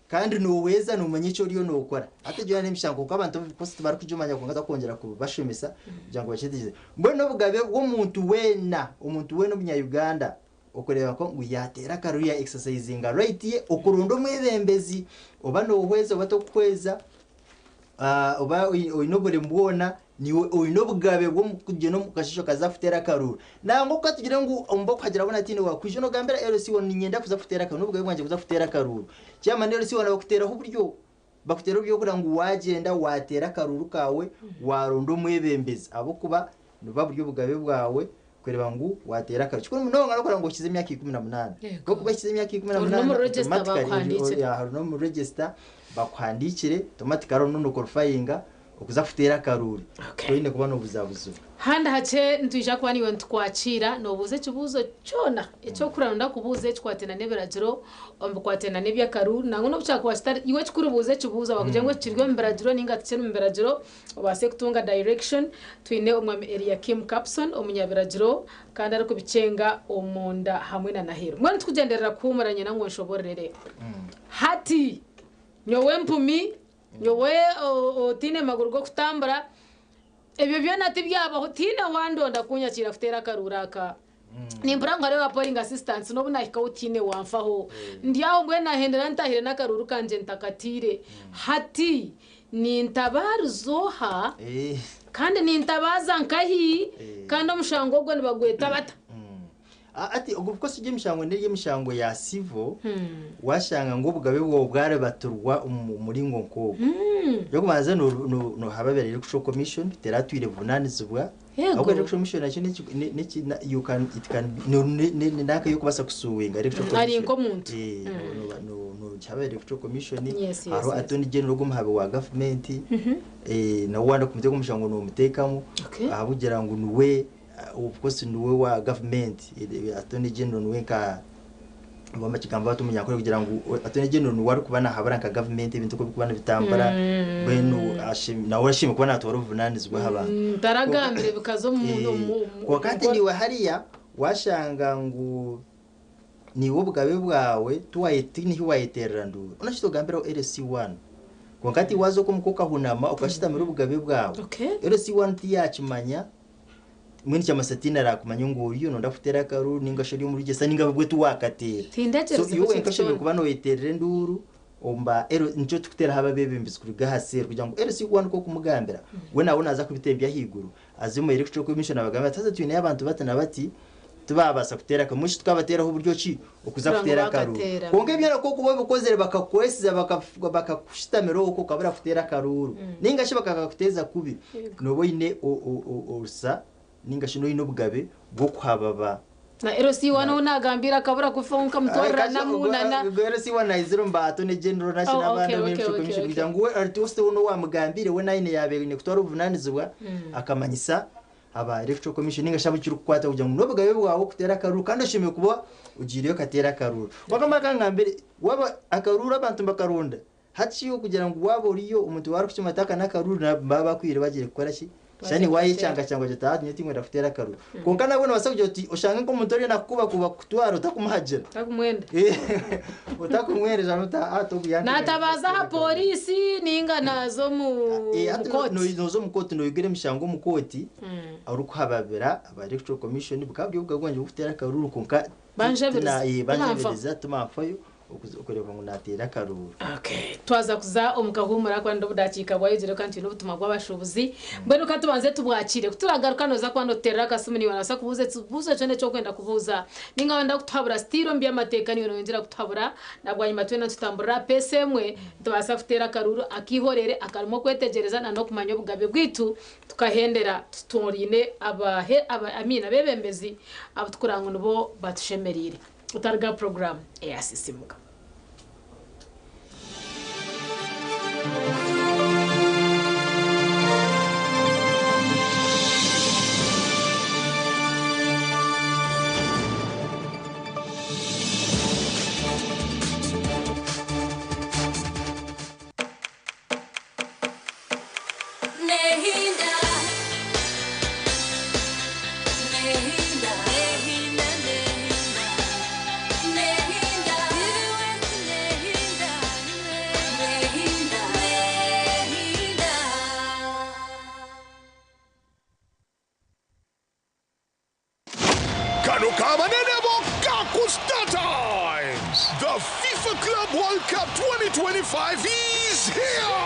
Kandi nohweza nomanya eki oriyo nokora. Hati egyo yoona n'emishango kwonka abantu of course tibarikugimanya kwonka twakwongyera kubashomesa kugira ngu bakyetegyereze. Mbwenu n'obugabe bw'omuntu weena, omuntu weena omunya Uganda okureeba nka ngu yateera akaruru ya exercisinga right ye okuronda omwebembezi oba nohweza oba tokuhweza oba oine oburemu bwona Niiwe oine obugabe bw'okugyenda omu kasheeshe okaza kuteera akaruuru. Nangwa ku katugire ngu omu b'okuhagira boona tihaine waakwija noogambira LC wawe niinyenda kuza kuteera akaruuru, n'obugabe bwangye kuza kuteera akaruuru. Chairman LC wawe bakuteeraho oburyo, bakuteeraho oburyo kugira ngu waagyenda waateera akaruuru kaawe, waaronda omwebembezi ahabw'okuba nibuba buri obugabe bwawe kureeba ngu waateera akaruuru. Kikuru munonga n'okureeba ngu ohikize emyaka 18. Ku orikuba ohikize emyaka ikumi na Ori munaana, n'omu register automatically bakuhandiikire. ori n'omu register bakuhandiikire, automatically oriyo noqualifyinga Okuza kuteera akaruuru toine kuba n'obuzabuzibwa. Handi hakye nitwija kuba naiwe nitukwakiira noobuuza ekibuuzo kyona eki orikuhurira nooyenda kubuuza ekikwataine n'ebiragiro omu bikwataine n'eby'akaruuru nangwa n'obu kyakuba kitari iwe ekikuru buuza ekibuuzo bakugire ngu eki kiri omu biragiro nainga tikiri mu biragiro obaase kutunga direction. Twine Omwami Eliakim Kapson omunyabiragiro kandi arikubikyenga omunda hamwe na n'aheeru. Mbwenu tikugyenderera kuhuumura niinyenda ngu onshoboororere hati nyowe empumi Nyowe otaine maguru g'okutambura, ebyo byona tibyabaho, tihaine wandonda kunyakiira kuteera akaruuru aka. Nimpurira ngu hariho ba polling assistants n'obu naahikaho tihaine wanfaho. Ndi aho mbwenu naahendera ntaahire n'akaruuru kangye ntakataire. Hati nintabaariza oha kandi nintabaaza nkahi kandi omushango ogwo nibagweta bata? Hati ogu of course egyo emishango n'eri emishango ya civil, washanga ngu obugabe bwawe bwaribatirwa omu muringo nk'ogwo. Eky'okubanza nohababira Electoral Commission teratwire buvunanizibwa, ahabw'okuba Electoral Commission nakyo neki you can it can be ni nanka ey'okubaasa kusuwinga Electoral Ari Commission. nk'omuntu. Nogihabira Electoral Commission, hariho Attorney General ogwo omuhabi wa gavumenti, nawe wayenda kumuteeka omu mushango nomuteekamu ahabw'okugira ngu niwe Of course niwe wa government, Attorney General niwe nka oba bakigambe bata omunyankore kugira ngu Attorney General niwe arikuba nahabura nka government ebintu oku birikuba nibitambura mbwenu nawe ashemereire kuba natwara obuvunanizibwa aha bantu. Taragambire bikaza omu Kwonka hati niiwe hariya washanga ngu niiwe obugabe bwawe tihaine ahu wayeterera nduuru hoona shi togambiraho LC one kwonka hati waaza okwo omuka okahunama okashutamira obugabe bwawe LC one tiyakimanya Mbwenu kyamasa tihaine arakumanya ngu oriyo noyenda kuteera akaruuru ninga shi ori omu rugyesa ninga bwe tiwakateera. Tindagyerize So iwe wenka ekintu oshemereire kyona. kuba noyeteerera enduuru omu ba L nikyo turikuteeraho ababebembezi kuruga aha seeri kugira ngu LC waaba nikwo kumugambira we nawe naaza kubitembya ahaiguru aze omu Electoral Commission abagambe ati haza twineyo abantu bati na bati tibaabaasa kuteera akaruuru mbwenu shi tukabateeraho buryo ki okuza Kugira ngu kuteera akaruuru. bakateera. Kwonka ebyo ku orikuba obikozire bakakwesiza bakakushutamira okwo okabura kuteera akaruuru ninga shi bakakakuteeza kubi nooba oine orusa ninga shi oine obugabe bw'okuhababa. Na LC one ou naagambire akabura kufa nkamutwarira namunana. Ogwo LC one aizire omu ba Attorney General naki Oh, n'abandi okay, omu okay, Electoral okay, Commission okay. kugira ngu we at least we n'owaamugambire we naine yaaba aine kutwara obuvunanizibwa akamanyisa. Aba Electoral Commission ninga shi abu kirikukwata kugira ngu n'obugabe bwawe okuteera akaruuru kandi oshemereire kuba ogiireyo okateera akaruuru. Kwonka ka ngambire, waaba akaruuru abantu nibakaronda, hati okugira ngu waaba oriyo omuntu waaba arikukimanya ati aka n'akaruuru nibaba bakwire bagiire kukora ki? Shana waayecangacanga ogira oti nyowe tinkwenda kuteera akaruuru. Kwonka nabwo noobaasa kugira oti oshange nk'omuntu oriyo naakukubakuba kukutwara otakumuhagira. Otakumwenda. Otakumwenda oshanga oti hati ogu yanteganisa Naatabaaza aha kuteera akaruuru. pooriisi nainga naaza omu Hati kooti. nooza omu kooti nooyogera emishango omu kooti orikuhababira aba Electoral Commission bukaba buri obugabe bwangye bw'okuteera akaruuru kwonka Banjabiriza, banjabiriza timanfayo okureeba ngu naateera akaruuru. Okay. Twaza kuza omu kahuumuro ako kandi obudakiika bwayogire kandi twine obutumwa bw'abashuubuzi. Mbwenu ka tubanze tubwakiire. Ku turagaruka nooza kuba nootuteerera akasimu naiwe noobaasa kubuuza ekibuuzo kyona eki orikwenda kubuuza. Nainga waayenda kutuhabura sitiire omu by'amateeka naiwe nooyongyera kutuhabura. Na bwanyima twena nitutamburira aha peesa emwe, nitubaasa kuteera akaruuru ak'eihorere akarimu okwetegyereza na n'okumanya obugabe bwaitu tukahendera tutooraine abahe, aba, I mean abeebembezi abu tukureba ngu nibo batushemereire. Otaruga aha puroguraamu eya Sisimuka. Nehinda, nehinda, nehinda, nehinda, nehinda, nehinda, nehinda. Kano kabanene bokka ku Star Times. The FIFA Club World Cup 2025 is here.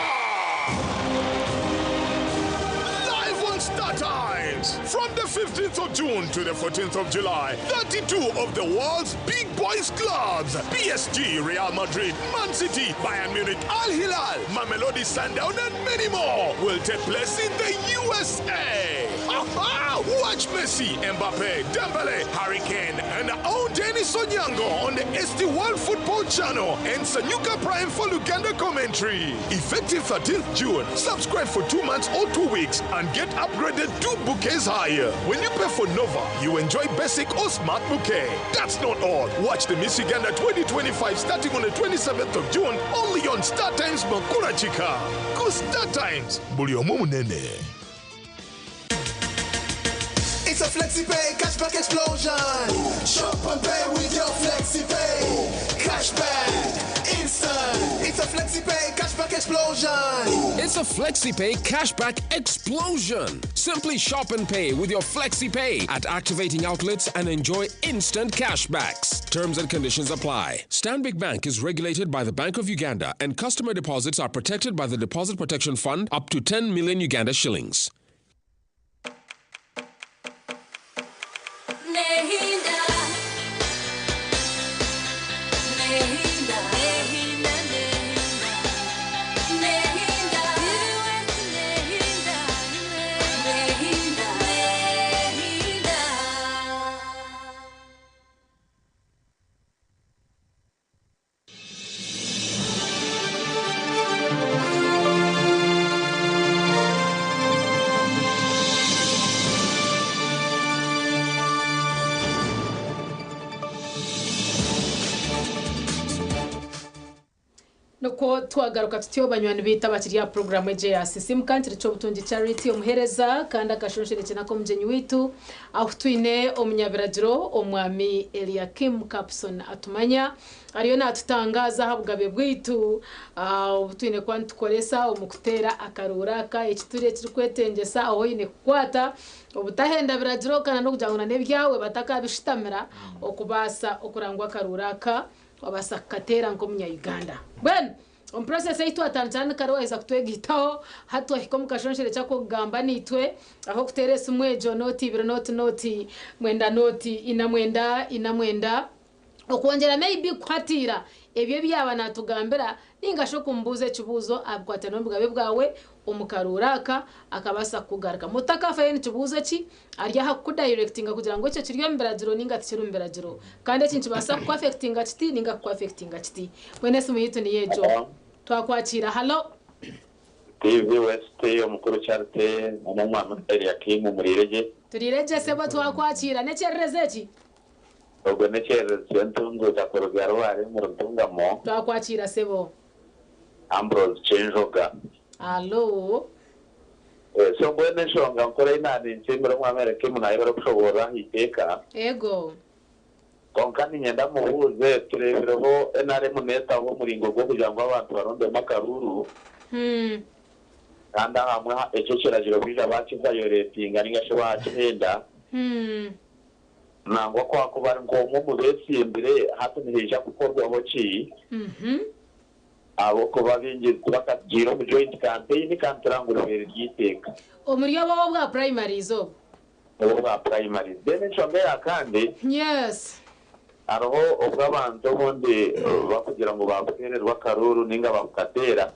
Live on Star Times. From the 15th of June to the 14th of July, 32 of the world's big boys clubs PSG, Real Madrid, Man City, Bayern Munich, Al Hilal, Mamelodi Sundown, and many more will take place in the USA. Aha! Watch Messi, Mbappe, Dembele, Harry Kane, and our own Dennis Onyango on the ST World Football Channel and Sanyuka Prime for Luganda commentary. Effective 13th June, subscribe for 2 months or 2 weeks and get upgraded 2 bouquets higher. When you pay for Nova, you enjoy basic or smart bouquet. That's not all. Watch the Miss Uganda 2025 starting on the 27th of June only on Star Times Makura Chika. Go Star Times. Buli omu munene. It's a FlexiPay cashback explosion. Shop and pay with your FlexiPay. Cashback, instant. It's a FlexiPay cashback explosion. It's a FlexiPay cashback explosion. Simply shop and pay with your FlexiPay at activating outlets and enjoy instant cashbacks. Terms and conditions apply. Stanbic Bank is regulated by the Bank of Uganda and customer deposits are protected by the Deposit Protection Fund up to 10 million Uganda shillings. Nehinda, nehinda, nehinda, nehinda, nehinda, nehinda, nehinda. Nukwo twagaruka tutyo banywani baitu abakiri aha puroguraamu egi eya Sisimuka nkiri Kyobutungi Charity omuheereza kandi akashonsherekye n'ak'omugyenyi waitu ahu twine omunyabiragiro omwami Eliakim Kapson Atumanya ariyo naatutangaaza aha bugabe bwaitu obu twine kuba nitukoresa omu kuteera akaruuru aka ekituri ekirikwetengyesa ahu oine kukwata obutahenda biragiro kandi n'okugira ngu n'ebyawe batakabishutamira okubaasa okurangwa akaruuru aka wabaasa kukateera nk'omunya-Uganda. Mbwenu omu process ei twatandikira ni kare waaheza kutwegaitaho, hati twahika omu kashonsherekye ak'okugamba naitwe, ah'okuteera esimu egyo nooti ibiri nooti nooti mwenda nooti ina mwenda ina mwenda, okwongyera maybe kuhatiira ebyo ebi yaaba naatugambira nainga shi okumubuuza ekibuuzo aha bikwatiraine n'obugabe bwawe omu karuuru aka akabaasa kukugarukamu. Otakaafayo ni kibuuzo ki, ari aha kukudayirekitinga kugira ngu ekyo kiri omu biragiro nainga tikiri omu biragiro. Kandi eki nikibaasa kukwafekitinga kiti nainga kukwafekitinga kiti. Mbwenu esimu yaitu niyo egyo. Twakwakiira. Halo? TV West omukuru Charite n'omwami Eliakim muriire gye. Turiire gye sebo twakwakira n'ekyererezi eki? Ogwo n'ekyererezi ky'entunguuka kuruga Rwari omuri Ntungamo. Twakwakira sebo. Ambrose Kyenjoga. Alo. So mbwenu enshonga nkuru ei naaninsiimira omwami Eliakim naayebare kushoboorora aha iteeka. Ego. Kwonka niinyenda mubuuze, tureebireho NRM neetaho omuringo gw'okugira ngu abantu barondemu akaruuru, kandi ahamwe ekyo ekiragiro baija baakivayoretinga nainga shi baakihenda, nangwa ku hakuba ari nk'omwe omu beetsimbire, hati nihaija kukorwaho ki? Ahabw'okuba baingi tibakagiire omu joint campaign kandi turanga ngu ribaire riri eiteeka. Omuri obu obwa primaries obu? Obu obwa primaries. Then enshonga eya kandi. Yes. Hariho obu abantu obundi bakugira ngu baakuteererwa akaruuru nainga bakukateera,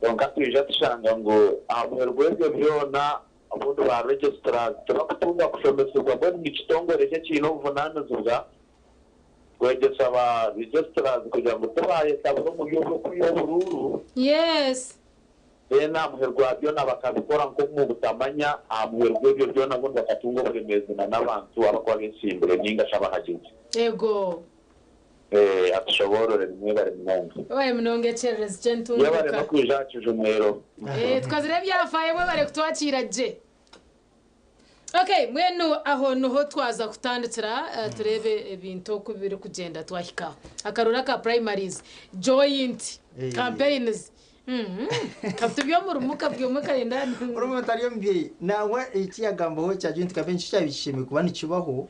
kwonka twija tushanga ngu aha muheru gw'ebyo byona obundi ba registrars tibakutunga kushomesibwa mbwenu ni kitongore ki ekiine obuvunaanizibwa kwegyesa ba registrars kugira ngu tibaayetabura omuri obwo okwiha oburuuru? Yes. Then aha muheru gwa byona bakabikora nk'omu butamanya, aha muheru gw'ebyo byona obundi bakatunga oburemeezi na n'abantu abakuba betsimbire ninga shi abahagizi. Ego. Eh, atushoboorore nimwebare munonga. Webare munonga ekyererezi Yebare ky'entunguka. n'okwija aha kijumwero. Eh, tukozire ebyafaayo mwebare kutwakiira gye. Okay, mbwenu aho niho twaza kutandikira tureebe ebintu oku birikugyenda twahika aho. Akaruuru aka primaries, joint campaigns, Ka tubye omurimu ka buri omwe karenda. Ori omuntu ari omubyeyi nangwa eki yagambaho kya joint campaign nikyo kyabaire kishemereire kuba nikibaho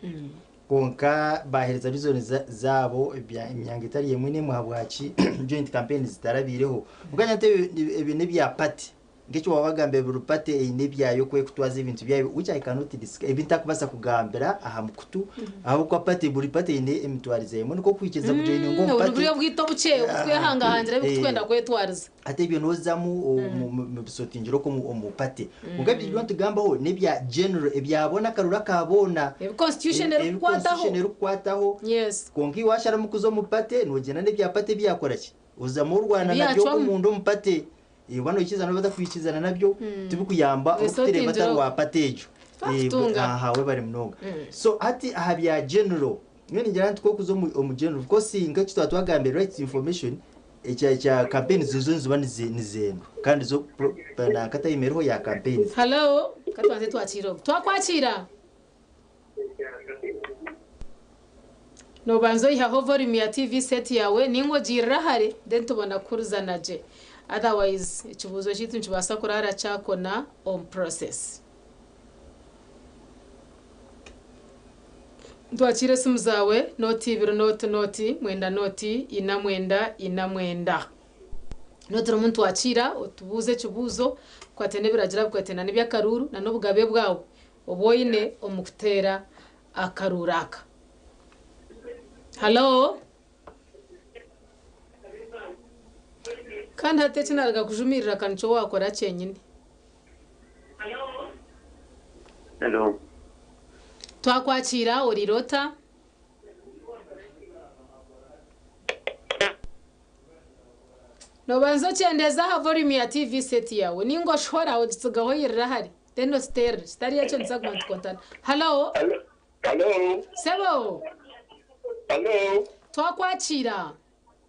kwonka bahereza reason zaabo emyanga etari emwe n'emwe ahabwaki joint campaign zitarabaireho. Kwonka nyowe nti ebi n'ebya party nk'eki waaba wagambire buri party eine ebyayo oku erikutwaza ebintu byayo which I cannot discuss ebi ntakubaasa kugambira aha mukutu ahabw'okuba party buri party eine emitwarize emwe nikwo kwikiriza kujoininga omu Obu party. niburyo bwaitu obukye obutwehangahangira ebiturikwenda kwetwariza. Hati ebyo nozamu mubisotingire okwo omu party. Kwonka ebi turiyo nitugambaho n'ebya general ebya boona akaruru aka boona. Ebi constitution Ebi erikukwataho. constitution erikukwataho. Yes. Kwonka iwe washaramu kuza omu party nogyenda n'ebya party ebi yakora ki? Ozamu orwana nabyo okwo Ebi yacwamu. omunda omu party. Oba noikiriza noba otakwikirizana nabyo tibikuyamba orikutureeba atari wa party egyo. Twakutunga. Aha webare munonga. So hati aha bya general nyowe ningira nti kokuza omu general of course nk'eki twaba twagambire right information ekya kya campaigns zo niziba nizendwa kandi zo nanka time eriho ya campaigns. Hello, katubanze twakire ogu. Twakwakira. Nobanza oihaho volume ya TV set yawe ninga ogiirire hare then tubona kuhurizana gye. Otherwise ekibuuzo kyaitu nikibaasa kuraara kyakona omu process. Twakire esimu zaawe, nooti ibiri nooti nooti mwenda nooti ina mwenda ina mwenda. Nooti rumwe nitwakira otubuuze ekibuuzo bikwataine n'ebiragiro bikwataine n'eby'akaruuru na n'obugabe bwawe obu oine omu kuteera akaruuru aka. Halo? Kandi hati eki naaruga kujumirira ka nikyo waakora kyenyine. Hello. Twakwakiira oriire ota? Noobanza okyendeeza aha volume ya TV set yaawe ninga oshohora ogitsigaho oyirire ahari then okiteerere kitari ekyo nituza kuguma nitukontana. Halo? Hello. Sebo? Hello. Twakwakiira.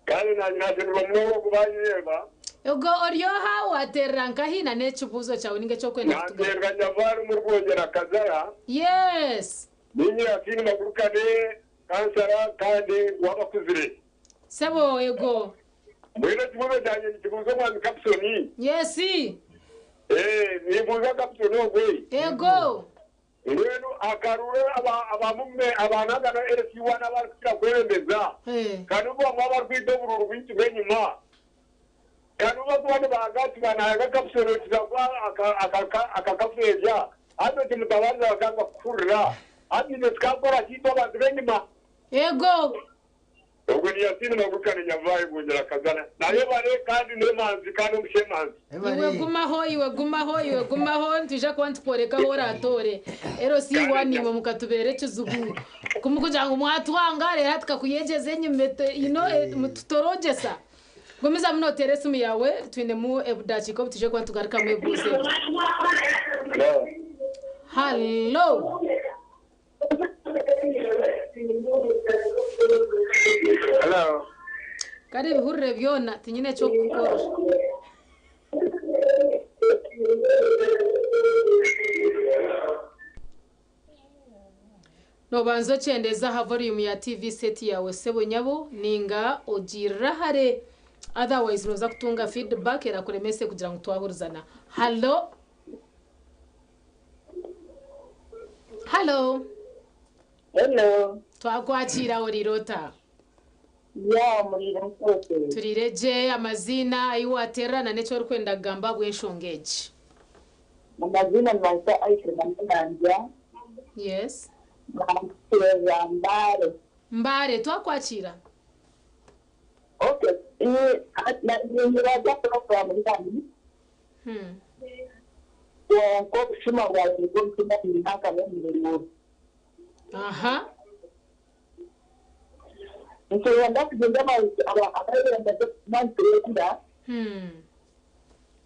Kandi nashemererwa munonga okubanyeeba. Ego ori oha wateerera nkahi na n'ekibuuzo kyawe ninga ekyokwenda kutugarukamu? Nateerera Nyavaru omuri Rwongyera Kazara. Yes. Ninye Yasiini Magurukane kansara kandi w'abakuzire. Sebo ego. Mbwenu ekibuuzo kyangye nikibuuza omwami Kapusoni. Yes. Eh, nimbuuza Kapusoni ogwe. Ego. Mbwenu akaruru abamume abanagana LC1 abarikukira kwebembeza. Kandi obu bamwe abarikwita obururu bwingi bw'enyima. Kandi obu bakuba nibaga ati banayaga Kapusoni okiza kuba akakafeeza. Hati okimutabariza bakanga kukuhurira. Hati itwe tukakora ki itwe abantu b'enyima? Ego. Ogwo ni Yasiini Magurukane Nyavayo Bwongyera Kazana. Nayebare kandi n'emanzi kandi omushemanzi. Iwe gumaho, iwe gumaho, iwe gumaho, nitwija kuba nitukworeka ahu oraatoore. LC1 imwe mukatubeera ekizibu. Ku mukugira ngu mwatwanga reero hati tukakuyegyeza enyima you know, mututorogyesa. Gumizamu noteera esimu yaawe twinemu obudakiika obu twije kuba nitugarukamu ebibuuzo ebi. Hallo. Hello. Kare ebihurire byona tinyine eky'okukukora. Noobanza okyendeeza aha volume ya TV set yaawe sebo nyabo ninga ogiirire hare otherwise nooza kutunga feedback erakuremese kugira ngu twahurizana. Hallo. Hallo. Hello. Twakwakiira oriire ota? Ya muriire nkote. Turiire gye amaziina ahi waateerera na n'eki orikwenda kugamba ahabw'enshonga egi. Amaziina nibampita Aisha Namunanja. Yes. Banteerera Mbale. Mbale twakwakiira. Okay. Nibaza program yanyu. Kwonka obushuma bwawe nibwo butuma nyina n'emirimo. Aha. Nkyenda kugenda abayenda mantirenda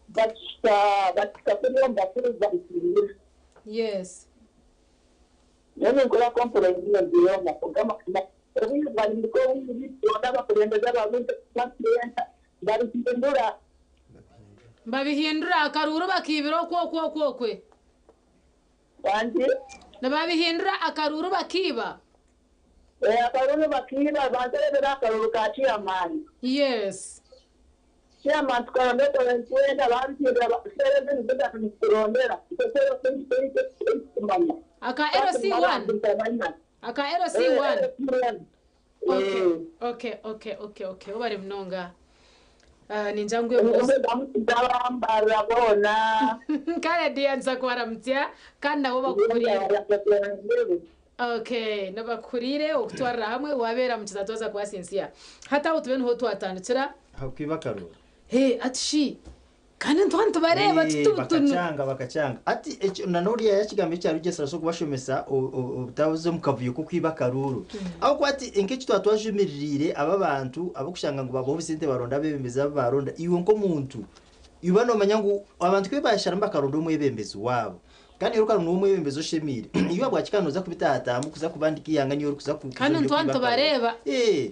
bakika bakika kuri bakiriira. Yes. Nyowe nkora complaint ngiyo kugamba obuyi bari ndiko obuyi bona abakulembeze abalungi mantirenda babihindura. Babihindura akaruuru bakiibira okwo okwo okwo okwe. Wangi? Nibabihindura akaruuru bakiiba. Akaruru bakiiba banterebera akaruru ka chairman. Yes. Chairman tukarondera twenda babihindura sere zinu zidatukurondera. Aka LC1. Aka LC1. Okay, okay, okay, okay, okay. Obare munonga. Ninja ngu ndabambara bona. Kare dear nzakubaramutsa kandi nabo bakukurire. Okay, nabakurire okutwarira hamwe wabeera mukiza twaza kubasinsiya. Hati aho tube niho twatandikira. Hakwiba akaruru. Hey, ati shi kandi ntwani tubareeba tutunu. Bakacanga bakacanga ati ekyo nanoriya yakigambo ekyarugyesera so kubashomesa obutabuze omu kavuyo k'okwiba akaruru aho kuba ati nk'eki twaba twajumiririire aba bantu abokushanga ngu babaha obusente baronda abebembezi aba baronda iwe nk'omuntu iwe nomanya ngu abantu kube basharamu bakaronda omwebembezi waabo kandi iwe okaronda omwebembezi oshemiire iwe bwakika noza kubitahatamu kuza kubandika ihanga niyo orikuza Kandi ntwani tubareeba.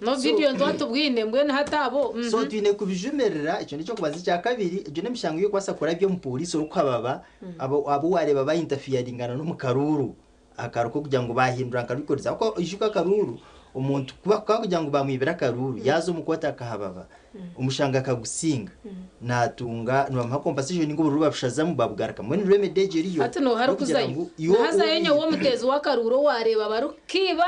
No video ntwani tubwine mbwenu hati abo. So twine kubijumirira ekyo nikyo kubanza ekya kabiri egyo n'emishango y'okubaasa kurabya omupoliisi orikuhababa abo abu wareeba bayintafiyaringana n'omukaruuru akaru k'okugira ngu bahindura nkarukoreza kuko ijuka akaruuru omuntu kuba kugira ngu bamwibira akaruuru yaza omu kooti akahababa omushanga akagusinga natunga nibamuha compensation ninga obururu babushazamu babugaruka mbwenu remedy egyo eriyo Hati nohari n'okugira kuzayo. ngu iwe Nahazayo nyowe omuteezi w'akaruuru owareeba barukiiba.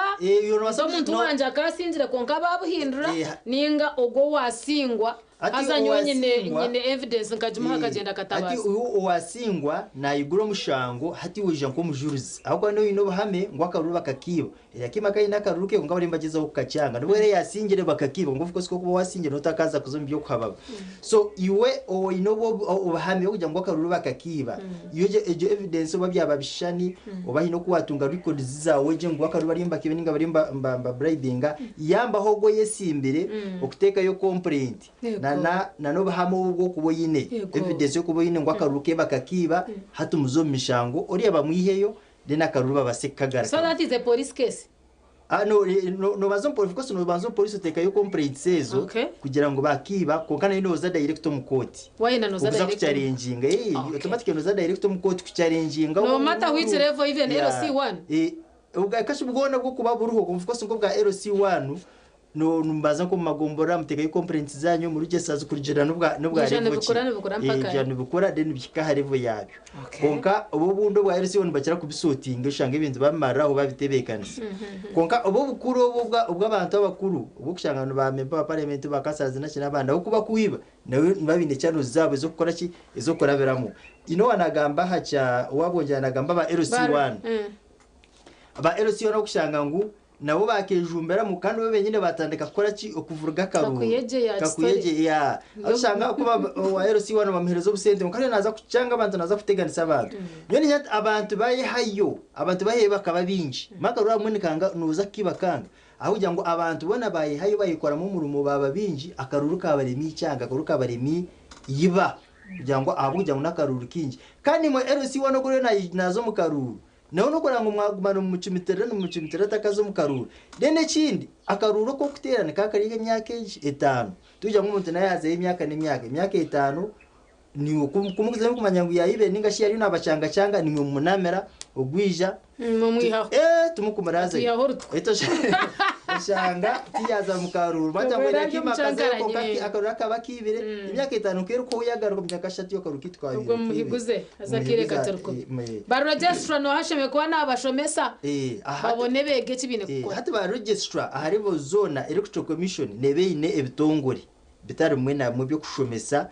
nobaasa Omuntu no- wangye akasingire kwonka babuhindura ninga ogwo owasingwa. Ati Haza nyowe nyine owasingwa- nyine evidence nkagimuha akagenda Hati akatabaza. uyu owasingwa nayigura omushango hati wija nk'omujurizi ahabw'okuba niwe oyine obuhame ngu akaruru bakakiiba yakima kayine akaruru ke konka bariyo nibagyezaho kukakyanga nibwo rero yasingire bakakiiba ngu of course kokuba wasingire notakaza kuza omu by'okuhababa so iwe oyine obuhame bw'okugira ngu akaruru bakakiiba iyo egyo evidence oba byaba bishushani oba hiine oku watunga records zaawe gye ngu akaruru bariyo nibakiiba ninga bariyo nibabribinga yambaho ogwo oyesimbire okuteekayo complaint na n'obuhame obu bw'okuba oyine evidence y'okuba oyine ngu akaruru ke bakakiiba hati muze omu mishango oriya bamwiheyo then akaruru babase kukagaruka. So that is a police case. Ah, no, no, nobanza omupolisi of course nobanza omupolisi oteekayo complaints ezo kugira ngu bakiiba konka nayo noza direct omu kooti. Wayenda noza okuza direct. kuchallenginga automatically noza direct omu kooti kuchallenginga. No matter which level, even LC1. Kashi bwona bw'okuba buriho of course nk'obwa LC1 no nimbaza nko mumagombora mutekayo complaints zanyu murugesazi kurugira n'obwa n'obwa Ibyo level ki. nibikura, nibikura mpaka. Ibyo nibikura then bihika aha level yabyo. Konka obu obundi obwa LC1 nibakira kubisortinga oshanga ebintu bamaraho babitebeekanisa. Konka obu obukuru obu obw'abantu abakuru obw'okushanga ni ba member ba parliament bakasazi naki n'abandi aho kuba kuiba nawe niba biine channels zaabo ez'okukora ki ez'okurabiramu. Ino wanagamba aha kya wabongyera nagamba aba LC1. Aba LC1 okushanga ngu nabo bakejumberamu kandi bo benyine batandika kukora ki okuvuruga akaruru. Kakuyegye ya Kakuyegye ya. Oshanga kuba wa LC1 bamuhereza obusente kandi naza kucyanga abantu naza kuteganisa abantu. Nyoni nyati abantu bayehayo abantu baheyo bakaba bingi. Maka rura mwe nikanga nuza kibakanga. Ahabw'okugira ngu abantu boona baayehayo baayekораmu omurimo baaba baingi, akaruru kaabarema eikyanga, akaruru kaabarema eiba kugira ngu ahabw'okugira ngu n'akaruru kaingi. Kandi imwe LC waana ogu oriyo naaza omu karuru, nawe n'okureba ngu mwaguma nimumucumitirira nimumucumitirira atakaza omu karuru. Then ekindi, akaruru ak'okuteera nikaba kari ak'emyaka egi etaano. Tikugira ngu omuntu nawe yaazayo emyaka n'emyaka, emyaka etaano niiwe ku murikuza kumanya ngu yaayibire nainga shi ariyo naabacangacaanga niimwe mumunamira ogwija Mumwihaho. Eh, tumukumuraazayo. Atwihaho orutwe. Beitu oshanga tiyaaza mu karuuru. Mwateba ngu Obwera oine ari akiimakazayo omucankaranyi. kwonka akaruru akaba akiibire. Emyaka etaano nk'erikuhwaho yaagaruka omu myaka ashatu akaruru kaitu kabaire Obwo kiibire. mumuhiguze haza akaire Mumuhiguze, katurikubi. eh, Ba registrar nooha ashemereire kuba naabashomesa babone beege eki baine kukora. Hati ba registrar ahari bo zoona Electoral Commission neeba eine ebitongore bitari bimwe na bimwe by'okushomesa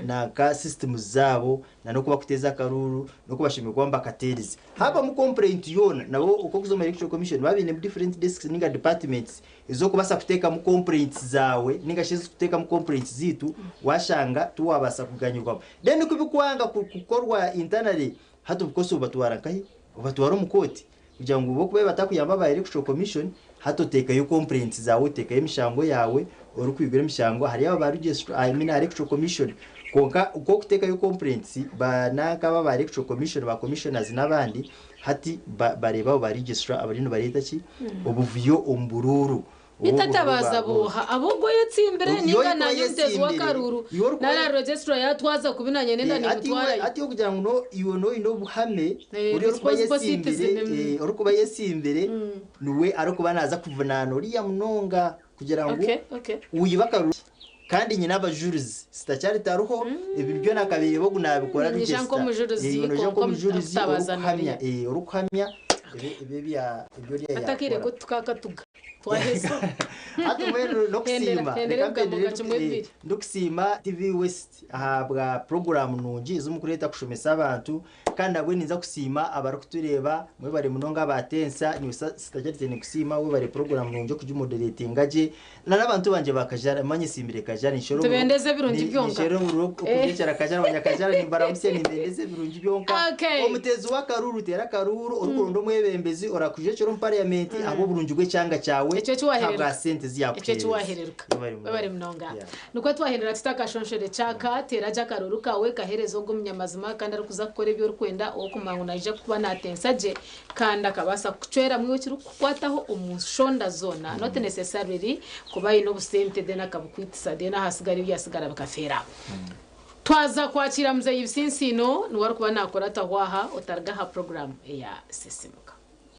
nanka systems zaabo na n'oku bakuteeza akaruuru n'oku bashemereire kuba nibakateeriza. Haabamu complaint yoona nabo oku orikuza omu Electoral Commission nibaba bainemu different desks ninga departments ez'okubaasa kuteekamu complaints zaawe ninga shi ez'okuteekamu complaints zaitu waashanga tiwaabaasa kuganyirwamu. Then ku bikwanga kukorwa internally hati obukosi obubatwara nkahi? Obubatwara omu kooti kugira ngu bo ku baabaire batakuyamba aba Electoral Commission hati oteekayo complaints zaawe, oteekayo emishango yaawe orikwigura emishango ahari aba ba registrar, I mean aha Electoral Commission. Kwonka ku orikuteekayo complaints ba nanka aba aba Electoral Commission, ba commissioners n'abandi hati bareeba abo ba registrar abariyo nibareeta ki? Obuvuyo omu buruuru. Beitu atabaaza booha abu ogwo oyetsimbire ninga nanye omuteezi w'akaruuru nari ahari registrar yaatwaza kubi nanye nenda nimutwarayo. Hati okugira ngu iwe noine obuhame ori orikuba Responsible ayetsimbire, citizen. orikuba ayetsimbire niwe arikuba naaza kuvunaana oriya munonga kugira ngu oibe akaruru. Kandi nyine abajurizi Sitakyari tariho ebi byona akabireeba ogu nabikora Niinyija register. nk'omujurizi Noija kwonka nk'omujurizi akutabaza orikuhamya noriya. orikuhamya ebi ebi oriya Atakaire yakora. kutukakatuga twaheza. Hati mbwenu n'okusiima Hendera hendera reka ebigambo mpendere nka kimwe bibiri. ndikusiima TV West ahabwa puroguraamu nungi ezi murikureeta kushomesa abantu Kandi nabwe ninza kusiima abarikutureeba, mwebare munonga aba Tensa, nyowe Sister Charity ninkusiima webare program nungi okugimoderetinga gye, na n'abantu bangye ba Kajara, manya esiimire Kajara ninsherura oburiro Tubendeze ebirungi byonka. ninsherura oburiro okubekyera Kajara, abanyakajara nimbaramutsya nimbendeza ebirungi byonka. Omuteezi w'akaruuru teera akaruuru orikuronda omwebembezi orakujwekyera omu parliament ahabw'oburungi bw'ekyanga kyawe Ekyo ekiwahereruka. ahabwa sente ezi Ekyo yakuheereza. ekiwahereruka. Webare munonga. Webare munonga. Yeah. Nikwo twahendera tutakashonshore kyaka, teera gye akaruuru kaawe, kaheereze ogwo omunyamazima kandi arikuza kukora ebi orikwenda, ow'okumanya ngu naija kukuba naatensa gye kandi akabaasa kukucweramu iwe ekirikukukwataho omu nshonda zoona, not necessarily kuba aine obusente then akabukwitisa then ahasigara ebyatsigara bikafeera aho. Twaza kwakiira Muzeeyi Bisinsiino niwe arikuba naakora atahwaha, otaruga aha puroguraamu eya Sisimuka.